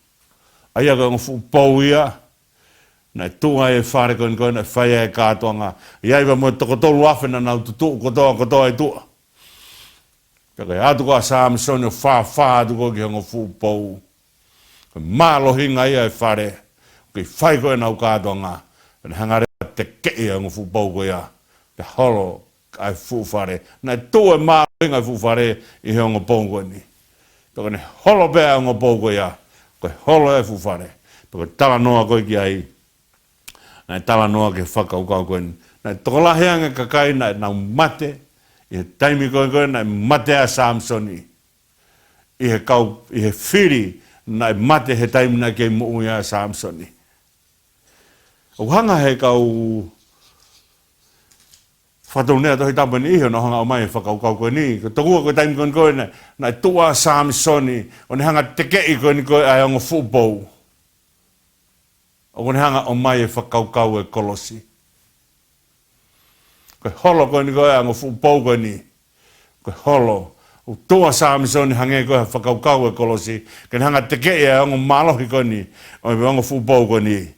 ʻA ia ko e ongo fuʻu pou ia, naʻe tuʻu ai e fale ko eni ko ē naʻe fai ai e kātoanga. ʻI ai pea mo e toko tolu afe naʻa nau tutuʻu kotoa, kotoa ʻi tuʻa. Pea ko e ʻatu ko ē ʻa Samisoni ʻo fāfā atu ko ē ki he ongo fuʻu pou. Ko e mālohinga ia e fale, ʻoku kei fai ko ē ʻenau kātoanga, pea ne hanga leva ʻo tekeʻi ʻa e ongo fuʻu pou ko ia, pea holo ʻa e fuʻu fale. Naʻe tuʻu e mālohinga e fuʻu fale ʻi he ongo pou ko eni. Pea ko ʻene holo pē ʻa e ongo pou ko ia, Ko e holo ʻa e fuʻu fale. Pea ko e talanoa ko ē ki ai, naʻe talanoa ki he fakakaukau ko eni. Naʻe tokolahi ange e kakai naʻa nau mate ʻi he taimi ko ē, ko ē naʻe mate ai ʻa Samisoni. ʻI he kau, ʻi he fili naʻe mate he taimi naʻe kei moʻui ai ʻa Samisoni. ʻOku hanga he kau fakatonu ʻa e Tohi Tapu ʻe niʻihi ʻo nau hanga ʻo ʻomai e fakakaukau ko eni. Ko e tokua ko e taimi ko eni ko ē naʻe, naʻe tuʻu ʻa Samisoni ʻo ne hanga tekeʻi ko eni ko ē ʻa e ongo fuʻu pou. ʻOku ne hanga ʻo ʻomai e fakakaukau e kolosi. Ko e holo ko eni ko ē ʻa e ongo fuʻu pou ko eni. Ko e holo. ʻOku tuʻu ʻa Samisoni hangē ko e fakakaukau e kolosi. Ke ne hanga tekeʻi ʻa e ongo mālohi ko eni. ʻO e ongo fuʻu pou ko eni.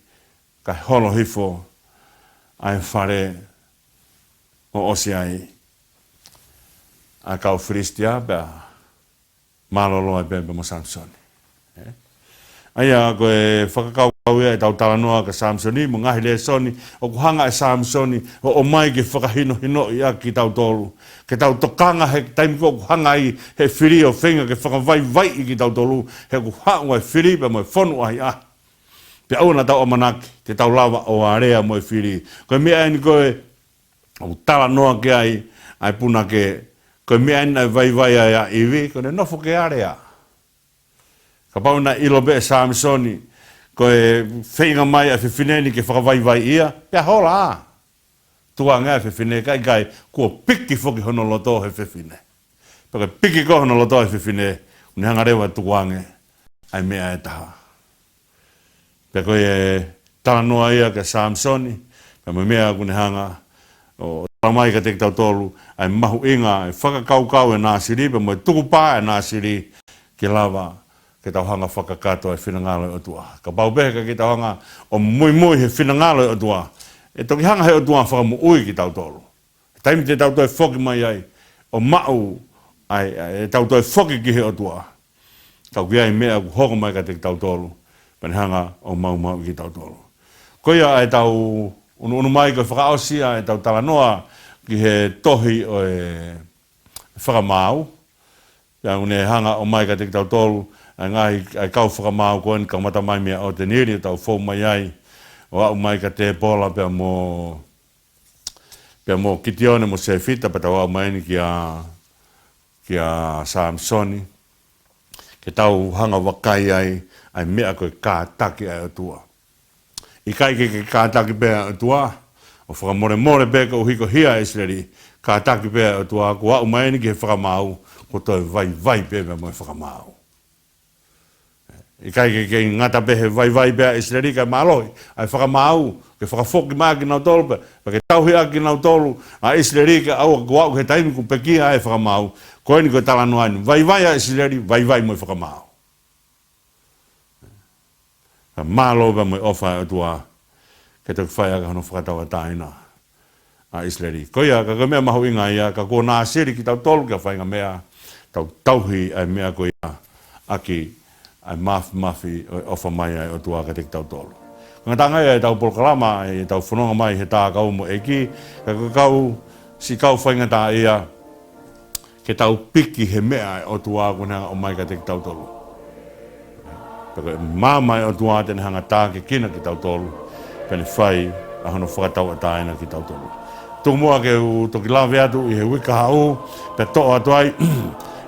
Kae holo hifo ʻa e fale ʻo ʻosi ai ʻa e kau Filisitia pea mālōlō ai pē pea mo Samisoni. ʻE? ʻA ia ko e fakakaukau ia ʻetau talanoa kia Samisoni, mo e ngaahi lēsoni, ʻoku hanga ʻe Samisoni, ʻo ʻomai ke fakahinohinoʻi ʻaki kitautolu. Ke tau tokanga he taimi ko ē ʻoku hanga ai he fili ʻo feinga ke fakavaivaiʻi kitautolu, he ʻoku haʻu ʻa e fili pea mo e fonu ʻahiʻahi. Pea ʻoua naʻa tau ʻamanaki, te tau lava ʻo alea mo e fili. Ko e meʻa eni ko ē, ʻoku talanoa ki ai ʻa e punake, ko e meʻa eni naʻe vaivai ai ʻa ʻIvi, ko ʻene nofo ke alea. Kapau naʻe ʻilo pē ʻe Samisoni, ko e feinga mai ʻa e fefine ni ke fakavaivaiʻi ia, pea hola ā. Tukuange ʻa e fefine, ka ʻikai, kuo piki foki hono loto he fefine. Pea ko e piki ko ē hono loto he fefine, ʻoku ne hanga leva ʻo tukuange ʻa e meʻa ʻe taha. Pea ko e talanoa ia kia Samisoni, pea mo e meʻa ʻoku ne hanga ʻo talamai kiate kitautolu, ʻa e mahuʻinga ʻa e fakakaukau e Nāsili, pea mo e tukupā e Nāsili, ke lava ke tau hanga ʻo fakakakato e finangalo ʻo e ʻOtua. Kapau pē he ʻikai ke tau hanga ʻo muimui he finangalo ʻo e ʻOtua, ʻe toki hanga he ʻOtua ʻo fakamoʻui kitautolu. Taimi te tau toe foki mai ai, ʻo maʻu ai, ʻa e tau toe foki ki he ʻOtua. Ka ʻoku ʻi ai e meʻa ʻoku hoko mai kiate kitautolu, pea ne hanga ʻo maumauʻi kitautolu. Ko ia ʻa ʻetau ʻunuʻunu mai ko e fakaʻosi ʻa ʻetau talanoa ki he tohi ʻo e Fakamaau. Pea ʻoku ne hanga ʻo ʻomai kiate kitautolu, ʻa e ngaahi, ʻa e kau fakamaau ko eni kamata mai mei ʻOtinili, ʻo tau fou mai ai, ʻo aʻu mai kia Tēpola pea mo, pea mo Kitione mo Sefita, pea tau aʻu mai eni kia, kia Samisoni. Ke tau hanga ʻo vakai ai, ʻa e meʻa ko e kātaki ʻa e ʻOtua. ʻIkai ke, ke kātaki pē ʻa e ʻOtua, ʻo fakamolemole pē koeʻuhi ko e hia ʻa ʻIsileli, kātaki pē ʻa e ʻOtua, kuo aʻu mai eni ki he fakamaau, kuo toe vaivai pē pea mo e fakamaau. ʻIkai ke, ke ngata pē he vaivai pē ʻa ʻIsileli kae mālohi ʻa e fakamaau, ke fakafoki mai kinautolu pē, pea ke tauhi ʻaki kinautolu ʻa ʻIsileli ke ʻaua kuo aʻu ki he taimi kuo pekia ai e fakamaau, ko eni ko e talanoa eni, vaivai ʻa ʻIsileli, vaivai mo e fakamaau. Ka mālō pea mo e ʻofa ʻa e ʻOtua, ke toki fai ʻaki hono fakatauʻatāina ʻa ʻIsileli. Ko ia, ka ko e meʻa mahuʻinga ia, ka kuo Nāsili kitautolu ki ha faʻahinga meʻa, tau tauhi ʻa e meʻa ko ia, ʻaki ʻa e māfimafi ʻo e ʻofa mai ʻa e ʻOtua kiate kitautolu. Ko e ngataʻanga ia ʻetau polokalama, ʻetau fononga mai he Tā Kau mo e ʻEiki, ka ko e kau, siʻi kau faingataʻaʻia, ke tau piki he meʻa ʻa e ʻOtua kuo ne hanga ʻo ʻomai kiate kitautolu. Pea ko e maama ʻa e ʻOtua te ne hanga ʻo tākiekina kitautolu, pea ne fai ʻa hono fakatauʻatāina kitautolu. Tuku muʻa ke u toki lave atu ʻi he uike kahaʻu, pea toʻo atu ai,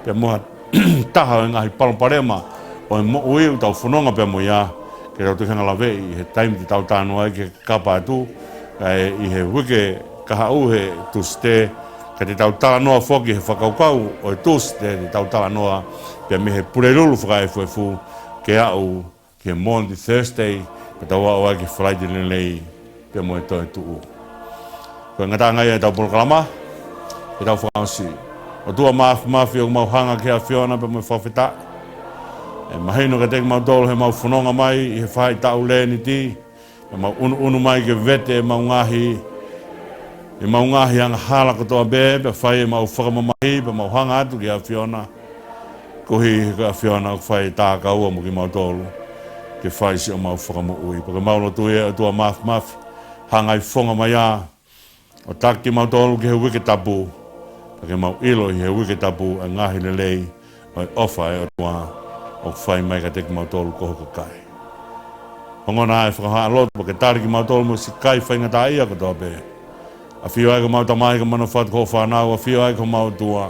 pea mo ha taha ʻo e ngaahi palopalema ʻo e moʻui ʻoku tau fononga pea mo ia, ke tau toki hanga ʻo laveʻi he taimi te tau talanoa ai ki he kapa atu, kae ʻi he uike kahaʻu he Tūsite, ka te tau talanoa foki he fakakaukau ʻo e Tūsite, te tau talanoa pea mei he Pulelulu fakaefuefu ke aʻu ki he Maundy Thursday, pea tau aʻu ai ki he Falaite Lelei pea mo e Toetuʻu. Ko e ngataʻanga ia ʻetau polokalama, ke tau fakaʻosi. ʻOtua Māfimafi, ʻoku mau hanga ki he ʻAfiona pea mo e fakafetaʻi. ʻE mahino kiate kimautolu he mau fononga mai ʻi he faʻahitaʻu Lēniti, ʻe mau ʻunuʻunu mai ke vete ʻemau ngaahi, ʻemau ngaahi angahala kotoa pē, pea fai ʻemau fakamamahi, pea mau hanga atu ki he ʻAfiona. Koeʻuhi he ko e ʻAfiona ʻoku fai e tākaua mo kimautolu, ke fai siʻomau fakamoʻui. Pea ko ʻemau lotu ia, ʻOtua Māfimafi, hanga ʻo fononga mai ā, ʻo taki kimautolu ki he uike tapu, pea ke mau ʻilo ʻi he uike tapu ʻa e ngaahi lelei ʻo e ʻofa ʻa e ʻOtua, ʻoku fai mai kiate kimautolu ko ho kakai. Ongona ʻa e fakahā lotu, pea ke tali kimautolu mo siʻi kakai faingataʻaʻia kotoa pē. ʻAfio ai ko homau Tamai, ka manatu atu ko hoʻo fānau, ʻafio ai ko homau ʻOtua.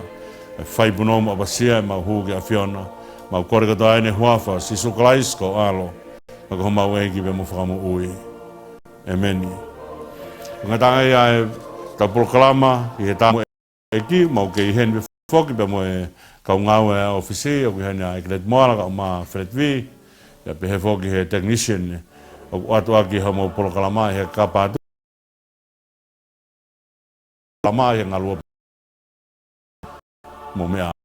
ʻE fai punou mo ʻapasia ʻemau hū ki he ʻAfiona. Mau kole kotoa ʻeni ʻi he huafa ʻo Sīsū Kalaisi ko ho ʻAlo, ko homau ʻEiki pea mo Fakamoʻui. ʻĒmeni. Ngata ai ʻa ʻetau polokalama ʻi he tamu ʻEiki, mau kei ʻi heni pē foki pea mo e kau ngāue ʻa e ʻōfisi, ʻoku ʻi heni ʻa ʻEkeleti Moala kae ʻumaʻā Feleti Vī, pea pehē foki he technician ʻoku ʻoatu ʻaki homau polokalama ʻi he kapa atu. Polokalama ʻi he ngaluope mo e meʻa